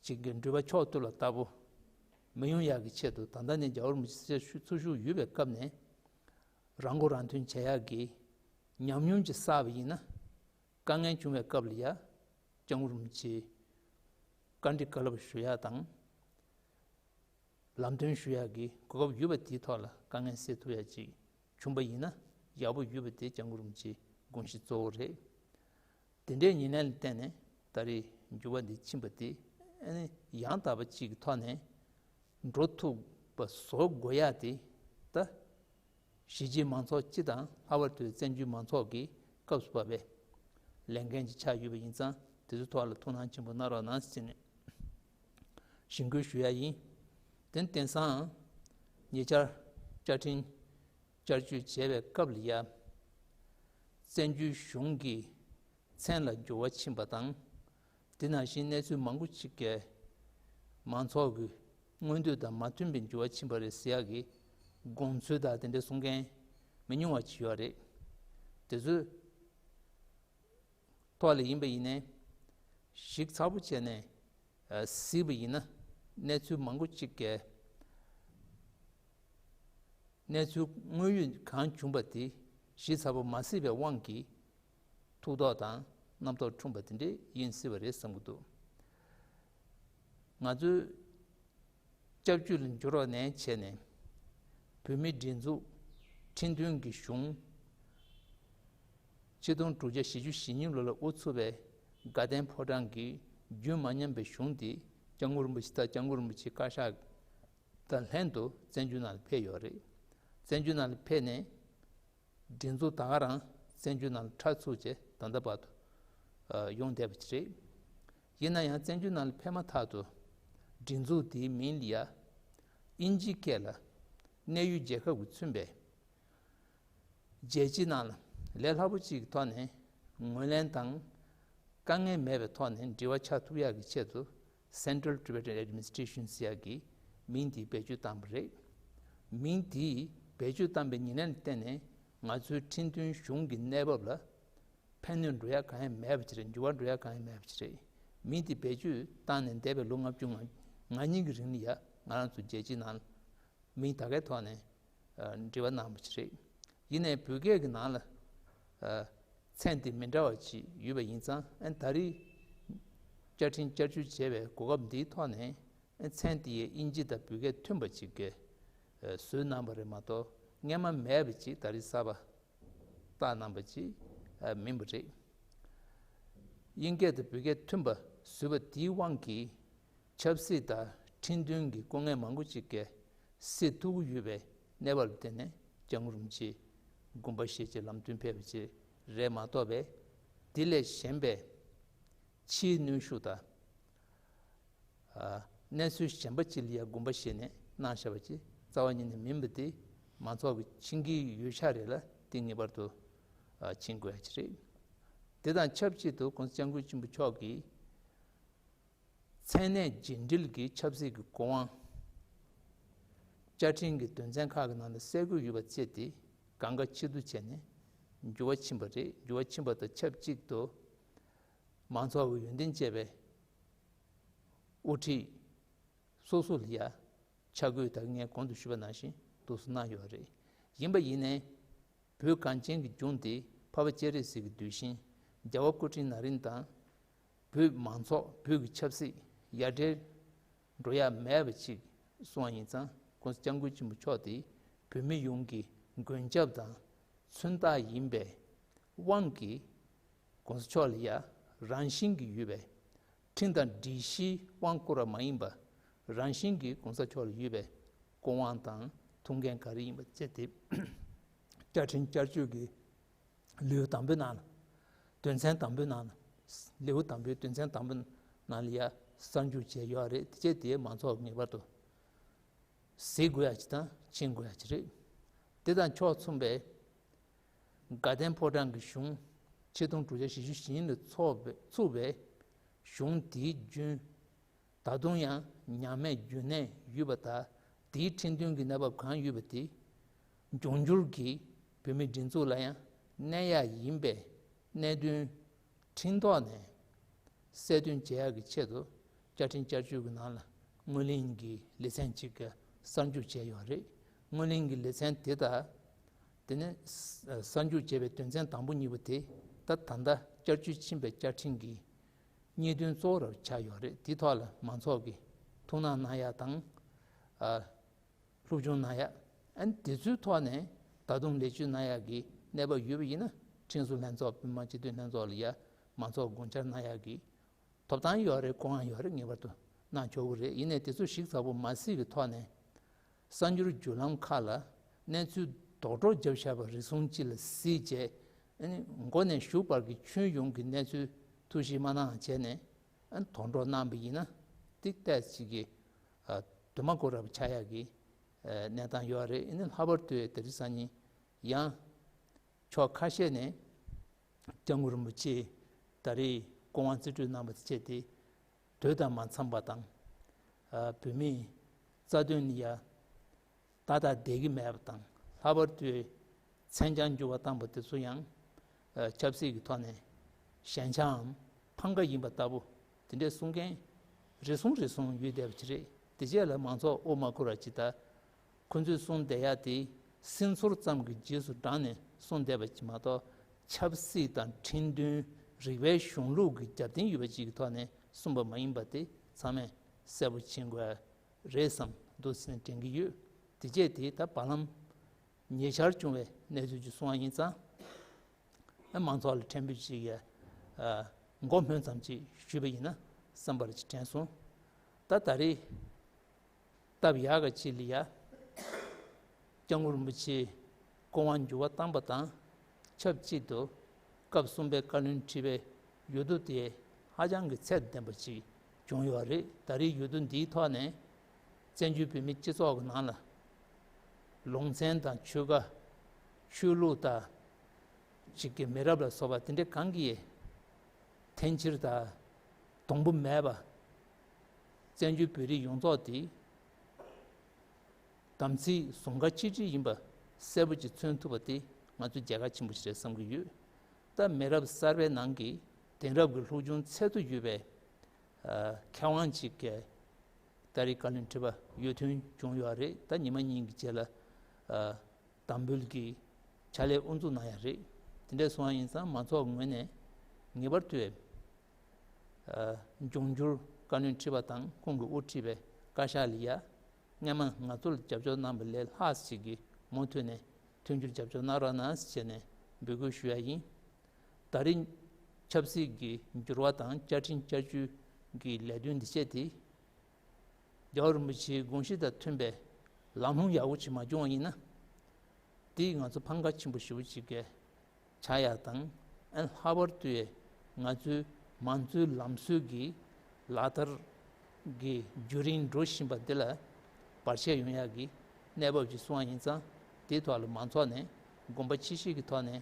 ཅིག་གི་འགྲུལ་པ་ཕྱོགས་གཏོགས་ལ་ལྟ་བུ་མི་ཡོང་ཡག་གི་ཆེད་དུ། ད་ལྟ་ནས་རྒྱལ་བ་རིན་པོ་ཆེ་ཚུར་ཞུགས་ཡོད་པའི་སྐབས་ནས་རང་མགོ་རང་ཐོན་བྱེད་ཡག་གི་ཉམས་མྱོང་ཅིག་བསགས་པ་ཡིན་ན། དཀའ་ངལ་བྱུང་བའི་སྐབས་ལ་ཡ་སྐྱབས་མགོན་རིན་པོ་ཆེ་བཀའ་འདྲི་བཀའ་སློབ་ཞུ་ཡ་དང་། ལམ་སྟོན་ཞུ་ཡག་གི་གོ་སྐབས་ཡོད་པ་དེའི་ཐོག་ལ་དཀའ་ངལ་སེལ་ཐུབ་ཡ་ཅིག་བྱུང་པ་ཡིན་ན་ཡག་པོ་ཡོད་པ་དེ་སྐྱབས་མགོན་རིན་པོ་ཆེའི་དགོངས་གཞི་གཙོ་བོ་རེད། དེ་འདྲའི་ཉེར་ལེན་ལ་བརྟེན་ནས་ད་རེས་འགྱུར་བ་འདི་ཕྱིན་པ་དེ་ཨ་ནི་ཡང་དག་པ་ཅིག་གི་ཐོག་ནས་འགྲོ་ཐུབ་པ་བཟོ་དགོས་ཡ་དེ་ད། གཞིས་བྱེས་མང་ཚོགས་སྤྱི་དང་ལྷག་པར་དུ་བཙན་བྱོལ་མང་ཚོགས་ཀྱི་སྐབས་སུ་བབས་པའི་ལས་འགན་ཅིག་ཆགས་ཡོད་པ་ཡིན་ཙང་དེ་ཚོའི་ཐོག་ལ་ཐུགས་སྣང་ཆེན་པོ་གནང་རོགས་གནང་ཟེར་ནས་ཞེན་སྐུལ་ཞུ་ཡ་ཡིན། དེ་དེང་སང་ཉེ་ཆར་བཅའ་ཁྲིམས་བསྐྱར་བཅོས་བྱས་པའི་སྐབས་ལ་ཡ་བཙན་བྱོལ་གཞུང་གི་མཚན་ལ་འགྱུར་བ་ཕྱིན་པ་དང་། དེ་ནང་བཞིན་གནས་ཚུལ་མང་པོ་ཅིག་གིས་མང་ཚོགས་ཀྱི་མངོན་འདོད་དང་མ་མཐུན་པའི་འགྱུར་བ་ཕྱིན་པ་རེད་ཟེར་ཡག་གི་དགོངས་ཚུལ་དང་དེ་འདྲ་གསུང་མཁན་མི་ཉུང་བ་ཅིག་ཡོད་རེད། དེ་ཚོའི་ཐོག་ལ་ཡིན་པ་ཡིན་ནའི་ཞིབ་ཚགས་པོ་བྱས་ནས་གཟིགས་པ་ཡིན་ན་གནས་ཚུལ་མང་པོ་ཅིག་གིས། གནས་ཚུལ་དངོས་ཡོད་གང་བྱུང་བ་དེ་ཞིབ་ཚགས་པོ་མ་གཟིགས་པའི་དབང་གིས་ཐུགས་དོགས་དང་རྣམ་རྟོག་འཁྲུངས་པ་དེ་འདྲས་ཡིན་སྲིད་པ་རེད་བསམ་གྱི་འདུག། ང་ཚོའི་སྐྱབས་བཅོལ་ལ་འབྱོར་བ་ནས་བྱས་ནས་བོད་མིའི་སྒྲིག་འཛུགས་ཁྲིམས་མཐུན་གྱི་གཞུང་ཆིག་སྟོང་དྲུག་བརྒྱ་བཞི་བཅུ་ཞེ་གཉིས་ལོ་ལ་དབུ་ཚུགས་པའི་དགའ་ལྡན་ཕོ་བྲང་གི་རྒྱུན་མ་ཉམས་པའི་གཞུང་དེ་སྐྱབས་མགོན་རིན་པོ་ཆེ་དང་སྐྱབས་མགོན་རིན་པོ་ཆེའི་བཀའ་ཤག་དང་ལྷན་དུ་བཙན་བྱོལ་ནང་ལ་ཕེབས་ཡོད་རེད། བཙན་བྱོལ་ནང་ལ་ཕེབས་ནས་སྒྲིག་འཛུགས་ད་ག་རང་བཙན་བྱོལ་ནང་ལ་ཁྲ་ཚུགས་བྱས་ད་ལྟ་བར་དུ་ཨ་ཡོང་བསྡད་པ་ཅིག་རེད། ཡིན་ན་ཡང་བཙན་བྱོལ་ནང་ལ་ཕེབས་མ་ཐག་ཏུ་སྒྲིག་འཛུགས་དེའི་མིང་ལ་ཡ་དབྱིན་ཇིའི་སྐད་ལ་གནས་ཡུལ་རྒྱལ་ཁབ་ཀྱིས་མཚོན་པའི་རྒྱལ་སྤྱི་ནང་ལ་ལས་སླ་པོ་ཅིག་གི་ཐོག་ནས་ངོས་ལེན་དང་དཀའ་ངལ་མེད་པའི་ཐོག་ནས་འབྲེལ་བ་ཆགས་ཐུབ་ཡག་གི་ཆེད་དུ་Central Tibetan Administration ཟེར་ཡག་གི་མིང་དེ་བེད་སྤྱོད་བཏང་བ་རེད། མིང་དེ་བེད་སྤྱོད་བཏང་པའི་ཉེར་ལེན་ལ་བརྟེན་ནས་ང་ཚོའི་ཁྲིམས་མཐུན་གཞུང་གི་གནས་བབ་ལ་ཕན་གནོད་འགྲོ་ཡག་གང་ཡང་མེད་པ་ཅིག་རེད། འགྱུར་བ་འགྲོ་ཡག་གང་ཡང་མེད་པ་ཅིག་རེད། མིང་དེ་བེད་སྤྱོད་བཏང་ནས་འདས་པའི་ལོ་ལྔ་བཅུ་ང་གཉིས་ཀྱི་རིང་ལ་ཡ་ང་རང་ཚོ་རྒྱལ་སྤྱིའི་ནང་ལ་མིང་ད་གའི་ཐོག་ནས་ཨ་འབྲེལ་བ་གནང་བ་ཅིག་རེད། ཡིན་ནའི་བོད་སྐད་ཀྱི་ནང་ལ་ཨ་མཚན་དེ་མི་འདྲ་བ་ཅིག་ཡོད་པ་ཡིན་ཙང་ཨ་ད་རེས་བཅའ་ཁྲིམས་བསྐྱར་བཅོས་བྱས་པའི་གོ་སྐབས་འདིའི་ཐོག་ནས་ཨ་མཚན་དེ་ཡི་དབྱིན་ཇི་དང་བོད་སྐད་མཐུན་པ་ཅིག་གི་ཨ་བཟོས་གནང་བ་རེད་མ་གཏོགས་སྔོན་མ་མེད་པ་ཅིག་ད་རེས་གསར་པ་བཏགས་གནང་བ་ཅིག་ཨ་མིན་པ་རེད། དབྱིན་སྐད་དང་བོད་སྐད་མཐུན་པ་བཟོས་པ་དེའི་དབང་གིས་ཆབ་སྲིད་དང་ཁྲིམས་མཐུན་གྱི་སྐུ་ངལ་མང་པོ་ཅིག་གིས་སེལ་ཐུབ་ཀྱི་ཡོད་པའི་གནས་བབ་ལ་བརྟེན་ནས་སྐྱབས་མགོན་རིན་པོ་ཆེ་དགོངས་པ་བཞེས་བྱས་ལམ་སྟོན་ཕེབས་པ་ཅིག་རེད་མ་གཏོགས་པའི་དེ་ལས་གཞན་པའི་ཕྱིའི་གནོན་ཤུགས་དང་། ཨ་གནས་ཚུལ་གཞན་པ་ཅིག་ལ་ཡང་དགོངས་པ་བཞེས་ནས་གནང་བཞག་པ་ཅིག་རྩ་བ་ཉིད་ནས་མིན་པ་དེ་མང་ཚོགས་ཀྱིས་མཁྱེན་གྱི་ཡོད་ཤག་རེད་ལ་དེ་ངེས་པར་དུ་ཨ་མཁྱེན་དགོས་ཡ་ཅིག་རེད། དེ་དང་ཆབས་ཅིག་ཏུ་༸གོང་ས་༸སྐྱབས་མགོན་ཆེན་པོ་མཆོག་གིས་མཚན་གནས་རྗེས་འབྲེལ་གྱི་ཆབ་སྲིད་ཀྱི་གོ་དབང་བཅའ་ཁྲིམས་ཀྱི་དོན་ཚན་ཁག་གི་ནང་ལ་གསལ་འཁོད་ཡོད་པ་བཅས་དེ་གང་ག་ཕྱིར་བསྡུ་བྱས་ནས་འགྱུར་བ་ཕྱིན་པ་རེད། འགྱུར་བ་ཕྱིན་པ་དང་ཆབས་ཅིག་ཏུ་མང་ཚོགས་ཀྱི་ཡོན་ཏན་ཅན་པའི་དབུ་ཁྲིད་སོ་སོ་ལ་ཡ་ཆ་བགོས་དང་ངས་གོང་དུ་ཞུས་པ་ནང་བཞིན་འདུག་སེ་གནང་ཡོད་རེད། ཡིན་པ་ཡིན་ནའི་བོད་གངས་ཅན་གྱི་ལྗོངས་འདི་འཕགས་པ་སྤྱན་རས་གཟིགས་ཀྱི་གདུལ་ཞིང་རྒྱལ་བ་སྐུ་ཕྲེང་ན་རིམ་དང་བོད་མང་ཚོགས་བོད་ཀྱི་ཆབ་སྲིད་ཡ་བྲལ་འགྲོ་ཡ་མེད་པ་ཅིག་གསུངས་པ་ཡིན་ཙང་༸གོང་ས་༸སྐྱབས་མགོན་ཆེན་པོ་མཆོག་དེ་བོད་མི་ཡོངས་ཀྱི་མགོན་སྐྱབས་དང་མཚོན་རྟགས་ཡིན་པའི་ དབང་གིས་གོང་ས་མཆོག་ལ་ཡ་རང་བཞིན་གྱིས་ཡོད་པའི་ཁྲིམས་དང་སྒྲིག་གཞིའི་དབང་བསྐུར་བ་མ་ཡིན་པ། རང་བཞིན་གྱིས་གོང་ས་མཆོག་ལ་ཡོད་པའི་སྐུ་དབང་དང་ཐུགས་འགན་ག་རེ་ཡིན་པ་བཅས་ཏེ། བསྐྱར་ཕྲེང་བསྐྱར་བཅོས་ཀྱི་ལེའུ་དང་པོའི་ནང་ལ། དོན་ཚན་དང་པོའི་ནང་ལ། ལེའུ་དང་པོའི་དོན་ཚན་དང་པོའི་ནང་ལ་ཡ་གསར་འཇུག་བྱས་ཡོད་རེད། དེ་བྱས་དེ་མང་ཚོགས་ངེས་པར་དུ་གཟིགས་དགོས་ཡ་ཅིག་དང་མཁྱེན་དགོས་ཡ་ཅིག་རེད། དེ་དང་ཕྱོགས་མཚུངས་པའི་དགའ་ལྡན་ཕོ་བྲང་གི་གཞུང་ཆིག་སྟོང་དྲུག་བརྒྱ་བཞི་བཅུ་ཞེ་གཉིས་ལ་ཚུགས་པའི་གཞུང་དེའི་རྒྱུན། ད་དུང་ཡང་ཉམས་དམས་རྒྱུན་གནས་ཡོད་པ་དང་། དེའི་ཁྲིམས་མཐུན་གྱི་གནས་བབ་གང་ཡོད་པ་དེ། འབྱུང་འགྱུར་གྱི་བོད་མིའི་སྒྲིག་འཛུགས་ལ་ཡང་གནས་ཡག་ཡིན་པའི་གནད་དོན་ཁྲིམས་ཐོག་ནས་གསལ་སྟོན་བྱེད་ཡག་གི་ཆེད་དུ། བསྐྱར་ཕྲེང་བསྐྱར་བཅོས་ཀྱི་ནང་ལ་སྔོན་གླེང་གི་ལེ་ཚན་གཅིག་གསར་འཇུག་བྱས་ཡོད་རེད། སྔོན་གླེང་གི་ལེ་ཚན་དེ་དང་། དེ་ནས་གསར་འཇུག་བྱས་པའི་དོན་ཚན་དང་པོ་གཉིས་པོ་དེ་ད་ད་ལྟ་བསྐྱར་བཅོས་ཕྱིན་པའི་བསྐྱར་ཕྲེང་གི་གཉིས་དོན་གཙོ་བོ་རབ་ཆགས་ཡོད་རེད། དེ་ཐོག་ལ་མང་ཚོགས་ཀྱིས་ཐུགས་སྣང་གནང་ཡག་དང་། ཨ། སློབ་སྦྱོང་གནང་ཡག་ཨ་ནི་དེ་ཚོའི་ཐོག་ནས་ད་དུང་ལེགས་བཅོས་གནང་ཡག་གི་གནས་བབ་ཡོད་པ་ཡིན་ན། ཁྲིམས་བཟོ་ལྷན་ཚོགས། བོད་མི་མང་སྤྱི་འཐུས་ལྷན་ཚོགས་ལ་ཡ་མང་ཚོགས་དགོངས་འཆར་གནང་ཡག་གི་ཐོབ་ཐང་ཡོད་རེད། སྐུ་དབང་ཡོད་རེད། ངེས་པར་དུ་གནང་ཆོག་གི་རེད། ཡིན་ནའི་དེ་ཚོ་ཞིབ་ཚགས་པོ་མ་གཟིགས་པའི་ཐོག་ནས། གསར་འགྱུར་བརྒྱུད་ལམ་ཁག་ལ་གནས་ཚུལ་རྡོག་རྡོག་བརྒྱབ་བཞག་པ་རེ་ཟུང་ཅིག་ལ་གཟིགས་རྗེས། ཨ་ནི་མགོ་ནས་མཇུག་བར་གྱི་ཁྱོན་ཡོངས་ཀྱི་གནས་ཚུལ་ཐུགས་ཞིབ་མ་གནང་བྱས་ནས། ཨ་ནི་དོགས་འདྲི་གནང་བ་ཡིན་ན། ཏིག་ཏག་ཅིག་གི་ཨ་འདུན་མ་དགོས་རབ་ཆགས་ཡག་གི་ཨ་གནས་སྟངས་ཡོད་རེད། ཨ་ནི་ལྷག་པར་དུ་དེ་རིང་སང་ཉིན་ཡང་ཕྱོགས་ཁ་ཤས་ནས་སྐྱབས་མགོན་རིན་པོ་ཆེ་ད་རེས་སྐུ་དབང་རྩིས་སྤྲོད་གནང་བ་དེ་བྱས་ཏེ། དུས་དང་མ་འཚམས་པ་དང་། ཨ་བོད་མིའི་རྩ་དོན་ནི་ཡ་ཏག་ཏག་བསྡད་ཀྱི་མེད་པ་དང་། ལྷག་པར་དུ་མཚན་བྱང་འགྱུར་བ་བཏང་བ་དེ་ཚོ་ཡང་ཨ་ཆབ་སྲིད་ཀྱི་ཐོག་ནས་ཞན་ཆའམ་ཕམ་ཁ་ཡིན་པ་ལྟ་བུ་དེ་འདྲས་གསུང་མཁན་རེ་ཟུང་རེ་ཟུང་ཡོད་བསྡད་པ་ཅིག་རེད། དེ་རྗེས་ལ་མང་ཚོགས་དབུ་མ་བསྐུར་བ་ཅིག་དང་། ཁོ་ཚོས་གསུངས་བསྡད་ཡག་དེ་སེམས་ཚོར་ཙམ་གྱི་རྗེས་སུ་འབྲངས་ནས་གསུངས་བསྡད་པ་ཅིག་མ་གཏོགས། ཆབ་སྲིད་དང་ཁྲིམས་དོན། རིག་པའི་གཞུང་ལུགས་ཀྱི་རྒྱབ་རྟེན་ཡོད་པ་ཅིག་གི་ཐོག་ནས་གསུངས་པ་མ་ཡིན་པ་དེ་ཚང་མས་གསལ་པོ་མཁྱེན་དགོས་རེད་བསམ་འདུག་ཟེར་ནས་དྲན་གྱི་ཡོད། དེ་རྗེས་དེ་ད་བར་ལམ་ཉེ་ཆར་བྱུང་བའི་གནས་ཚུལ་ཅིག་གསུང་བ་ཡིན་ཙང་། ཨ་མང་ཚོགས་ལ་ཕྲན་བུ་ཅིག་གི་ཨ་མགོ་སྨོན་ཙམ་ཅིག་ཞུས་པ་ཡིན་ན་བསམ་པ་ཅིག་དྲན་སོང་། ད་ད་རེས་སྟབས་ཡག་ག་ཅིག་ལ་ཡ། སྐྱབས་མགོན་རིན་པོ་ཆེ་སྐུ་དབང་འགྱུར་བ་བཏང་པ་དང་ཆབས་ཅིག་ཏུ། སྐབས་གསུམ་པའི་བཀའ་བློན་ཁྲི་པའི་འོས་བསྡུ་དེ་ཧ་ཅང་གི་ཚད་ལྡན་པ་ཅིག་བྱུང་ཡོད་རེད། ད་རེས་འོས་བསྡུ་འདིའི་ཐོག་ནས་བཙན་བྱོལ་བོད་མིའི་སྤྱི་ཚོགས་ཀྱི་ནང་ལ་ལུང་ཚན་དང་ཆོལ་ཁ། ཆོས་ལུགས་དང་། ཅིག་གི་མི་རབས་ལ་སོགས་པ་དེ་འདྲ་གང་གི་འཐེན་འཁྱེར་དང་སྡོང་པོ་མེད་པ། བཙན་བྱོལ་བོད་རིགས་ཡོངས་རྫོགས་དེ་དམ་ཚིག་ཟུང་ཁ་གཅིག་སྒྲིལ་ཡིན་པ་གསལ་པོ་ཅིག་མཚོན་ཐུབ་པ་དེ་ང་ཚོ་རྒྱལ་ཁ་ཆེན་པོ་ཞིག་རེད་བསམ་གྱི་ཡོད། ད་མི་རབས་གསར་པའི་ནང་གི་དེང་རབས་ཀྱི་སློབ་སྦྱོང་ཚད་མཐོ་ཡོད་པའི་ཨ་མཁས་དབང་ཅིག་གིས་ད་རེས་བཀའ་བློན་ཁྲི་པ་འོས་ཐོན་བྱུང་ཡོད་རེད། ད་ཉི་མ་གཉིས་ཀྱི་རྗེས་ལ་ཨ་དམ་འབུལ་གྱི་ཕྱག་ལས་དབུ་འཛུགས་གནང་ཡ་རེད། དེ་འདྲ་སོང་བ་ཡིན་ཙང་མང་ཚོགས་ངོས་ནས་ངེས་པར་དུ་ཨ་འབྱུང་འགྱུར་བཀའ་བློན་ཁྲི་པ་དང་ཁོང་གིས་དབུ་ཁྲིད་པའི་བཀའ་ཤག་ལ་ཡ། སྔོན་མ་ང་ཚོ་ལ་རྒྱབ་སྐྱོར་གནང་བ་ལས་ལྷག་ཅིག་གིས་མུ་མཐུད་ནས་མཐུན་འགྱུར་རྒྱབ་སྐྱོར་གནང་རོགས་གནང་ཟེར་ནས་འབོད་སྐུལ་ཞུ་ཡ་ཡིན། ད་རེས་ཆབ་སྲིད་ཀྱི་འགྱུར་བ་དང་བསྐྱར་ཕྲེང་བསྐྱར་བཅོས་ཀྱི་ལས་དོན་འདི་བྱས་ཏེ། རྒྱལ་བ་རིན་པོ་ཆེའི་དགོངས་གཞི་དང་མཐུན་པའི་ལམ་ལྷོང་ཡག་པོ་ཅིག་མ་བྱུང་བ་ཡིན་ན། དེས་ང་ཚོ་ཕམ་ཁ་ཆེན་པོ་ཞེ་པོ་ཅིག་གི་ཆགས་ཡག་དང་། ཨ་ལྷག་པར་དུ་ང་ཚོའི་མང་གཙོའི་ལམ་སྲོལ་གྱི་ལག་བསྟར་གྱི་བརྒྱུད་རིམ་འགྲོ་བཞིན་པ་འདི་ལ་བར་ཆད་ཡོང་ཡག་གི་གནས་བབ་ཅིག་སོང་བ་ཡིན་ཙང་། དེའི་ཐོག་ལ་མང་ཚོགས་ནས་དགོངས་པ་ཆེ་བཞེས་ཀྱི་ཐོག་ནས།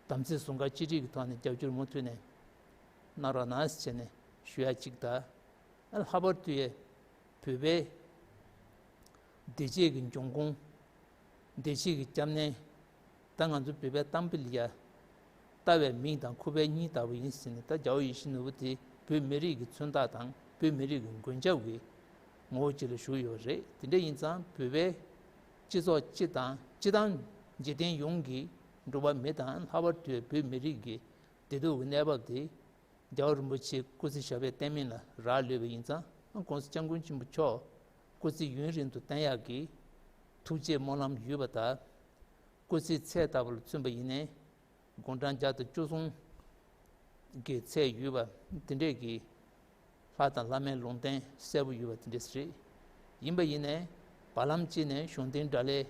དམ་ཚིག་ཟུང་ཁ་གཅིག་སྒྲིལ་གྱི་ཐོག་ནས་རྒྱབ་སྐྱོར་མུ་མཐུད་ནས་གནང་རོགས་གནང་ཟེར་ནས་ཞུ་ཡ་གཅིག་དང་། ལྷག་པར་དུ་ཡ་བོད་པའི་བདེ་སྐྱིད་ཀྱི་འབྱུང་ཁུངས། བདེ་སྐྱིད་ཀྱི་སྐྱབས་གནས། ད་ང་ཚོ་བོད་པའི་གཏམ་དཔེ་ལ་ཡ། ལྟ་བའི་མིག་དང་ཁུ་བའི་སྙིང་ལྟ་བུ་ཡིན་ཟེར་ནས། ད་རྒྱལ་བ་ཡིད་བཞིན་ནོར་བུ་དེ་བོད་མི་རིགས་ཀྱི་མཚོན་རྟགས་དང་བོད་མི་རིགས་ཀྱི་མགོན་སྐྱབས་ཀྱི་ངོ་བོ་ཅིག་ལ་བཞུགས་ཡོད་རེད། དེ་འདྲ་ཡིན་ཙང་བོད་པའི་སྤྱི་ཚོགས་སྤྱི་དང་སྤྱི་བཏང་འཇིག་རྟེན་ཡོངས་ཀྱི་འབྲུག་པ་མི་དང་། ལྷག་པར་དུ་བོད་མི་རིགས་ཀྱི་བདེ་སྡུག་གི་གནས་བབ་དེ། རྒྱལ་བ་རིན་པོ་ཆེ་སྐུ་ཚེ་ཞབས་པད་བརྟན་མིན་ལ་རག་ལུས་པ་ཡིན་ཙང་། ༸གོང་ས་༸སྐྱབས་མགོན་ཆེན་པོ་མཆོག་སྐུ་ཚེ་ཡུན་རིང་དུ་བརྟན་ཡག་གི་ཐུགས་བསྐྱེད་སྨོན་ལམ་ཡོད་པ་དང་། སྐུ་ཚེ་ཚད་ལྟ་བུ་ལ་བརྩོན་པ་ཡིན་ནའི། དགུང་གྲངས་བརྒྱ་དང་བཅུ་གསུམ་གྱི་ཚད་ཡོད་པ་དེ་འདྲས་ཀྱི་ལྷ་དང་ལྷ་མའི་ལུང་བསྟན་གསལ་པོ་ཡོད་པ་དེ་འདྲས་རེད། ཡིན་པ་ཡིན་ནའི་བར་ལམ་གཅིག་ནས་གཞུང་འདིའི་འདྲ་ལས་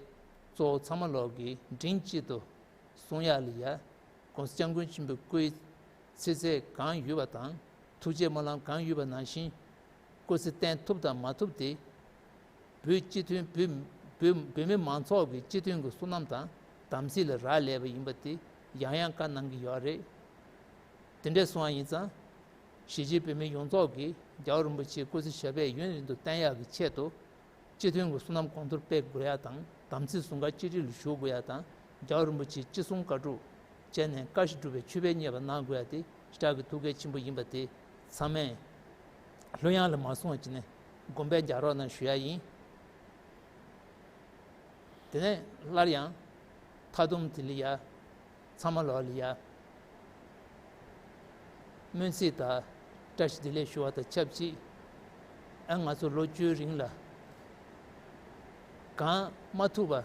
གཙོ་བོ་ཚང་མ་ལོག་གི་མགྲིན་གཅིག་ཏུ་གསུང་ཡག་ལ་ཡ། ༸གོང་ས་༸སྐྱབས་མགོན་ཆེན་པོའི་སྐུའི་ཚེ་ཚད་གང་ཡོད་པ་དང་། ཐུགས་རྗེ་སྨོན་ལམ་གང་ཡོད་པ་ནང་བཞིན་སྐུ་ཚེ་བརྟན་ཐུབ་དང་མ་ཐུབ་དེ། བོད་སྤྱི་མཐུན་བོད་བོད་བོད་མི་མང་ཚོགས་ཀྱི་སྤྱི་མཐུན་གྱི་བསོད་ནམས་དང་དམ་ཚིག་ལ་རག་ལས་པ་ཡིན་པ་དེ་ཡང་ཡང་བཀའ་གནང་གི་ཡོད་རེད། དེ་འདྲས་སོང་བ་ཡིན་ཙང་། གཞིས་བྱེས་བོད་མི་ཡོངས་རྫོགས་ཀྱིས་རྒྱལ་བ་རིན་པོ་ཆེའི་སྐུ་ཚེ་ཞབས་པད་ཡུན་རིང་དུ་བརྟན་ཡག་གི་ཆེད་དུ། སྤྱི་མཐུན་གྱི་བསོད་ནམས་གོང་མཐོར་སྤེལ་དགོས་ཡག་དང་། དམ་ཚིག་ཟུང་དཀར་གཅིག་སྒྲིལ་ལ་ཞུགས་དགོས་ཡག་དང་། རྒྱལ་བ་རིན་པོ་ཆེའི་ཅི་གསུང་བཀའ་སྒྲུབ་བྱས་ནས་བཀའ་བཞིན་སྒྲུབ་པའི་མཆོད་པའི་མཉེས་པ་གནང་དགོས་ཡག་དེ་ཞེ་དྲག་གི་ཐུགས་འགན་ཆེན་པོ་ཡིན་པ་དེ་ཚང་མས་ལྷོད་ཡངས་ལ་མ་སོང་བ་བྱས་ནས་དགོངས་པ་རྒྱག་རོགས་གནང་ཞུ་ཡག་ཡིན། དེ་ནས་སླར་ཡང་མཐའ་སྡོམ་དེ་ལ་ཡ། ཚང་མ་ལོག་ལ་ཡ། སྨོན་ཚིག་དང་བཀྲ་ཤིས་བདེ་ལེགས་ཞུ་བ་དང་ཆབས་ཅིག་ཨ། ང་ཚོ་ལོ་བཅུའི་རིང་ལ་གང་མ་ཐུབ་པ།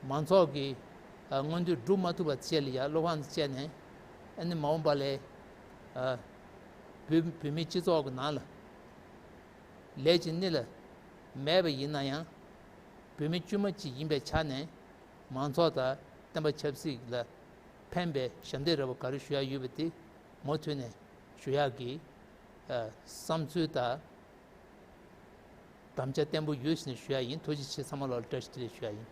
མང་ཚོགས་ཀྱི་ཨ། མངོན་འདོད་སྒྲུབ་མ་ཐུབ་པ་བཅས་ལ་ཡ་བློ་ཕམ་བཅས་ནས། ཨ་ནི་མ་འོངས་པ་ལ་ཨ། བོད་བོད་མིའི་སྤྱི་ཚོགས་ཀྱི་ནང་ལ་ལས་ཀྱི་གནས་ལ་མེད་པ་ཡིན་ན་ཡང་། བོད་མི་དཀྱུས་མ་གཅིག་ཡིན་པའི་ཆ་ནས། མང་ཚོགས་དང་བསྟན་པ་ཆབ་སྲིད་ལ་ཕན་པའི་ཞབས་འདེགས་རེ་བ་ག་རེ་ཞུ་ཡག་ཡོད་པ་དེ་མུ་མཐུད་ནས་ཞུ་ཡག་གི་ཨ། བསམ་ཚུལ་དང་དམ་བཅའ་བརྟན་པོ་ཡོད་ཟེར་ནས་ཞུ་ཡག་ཡིན། ཐུགས་རྗེ་ཆེ། ཚང་མ་ལོག་ལ་བཀྲ་ཤིས་བདེ་ལེགས་ཞུ་ཡག་ཡིན།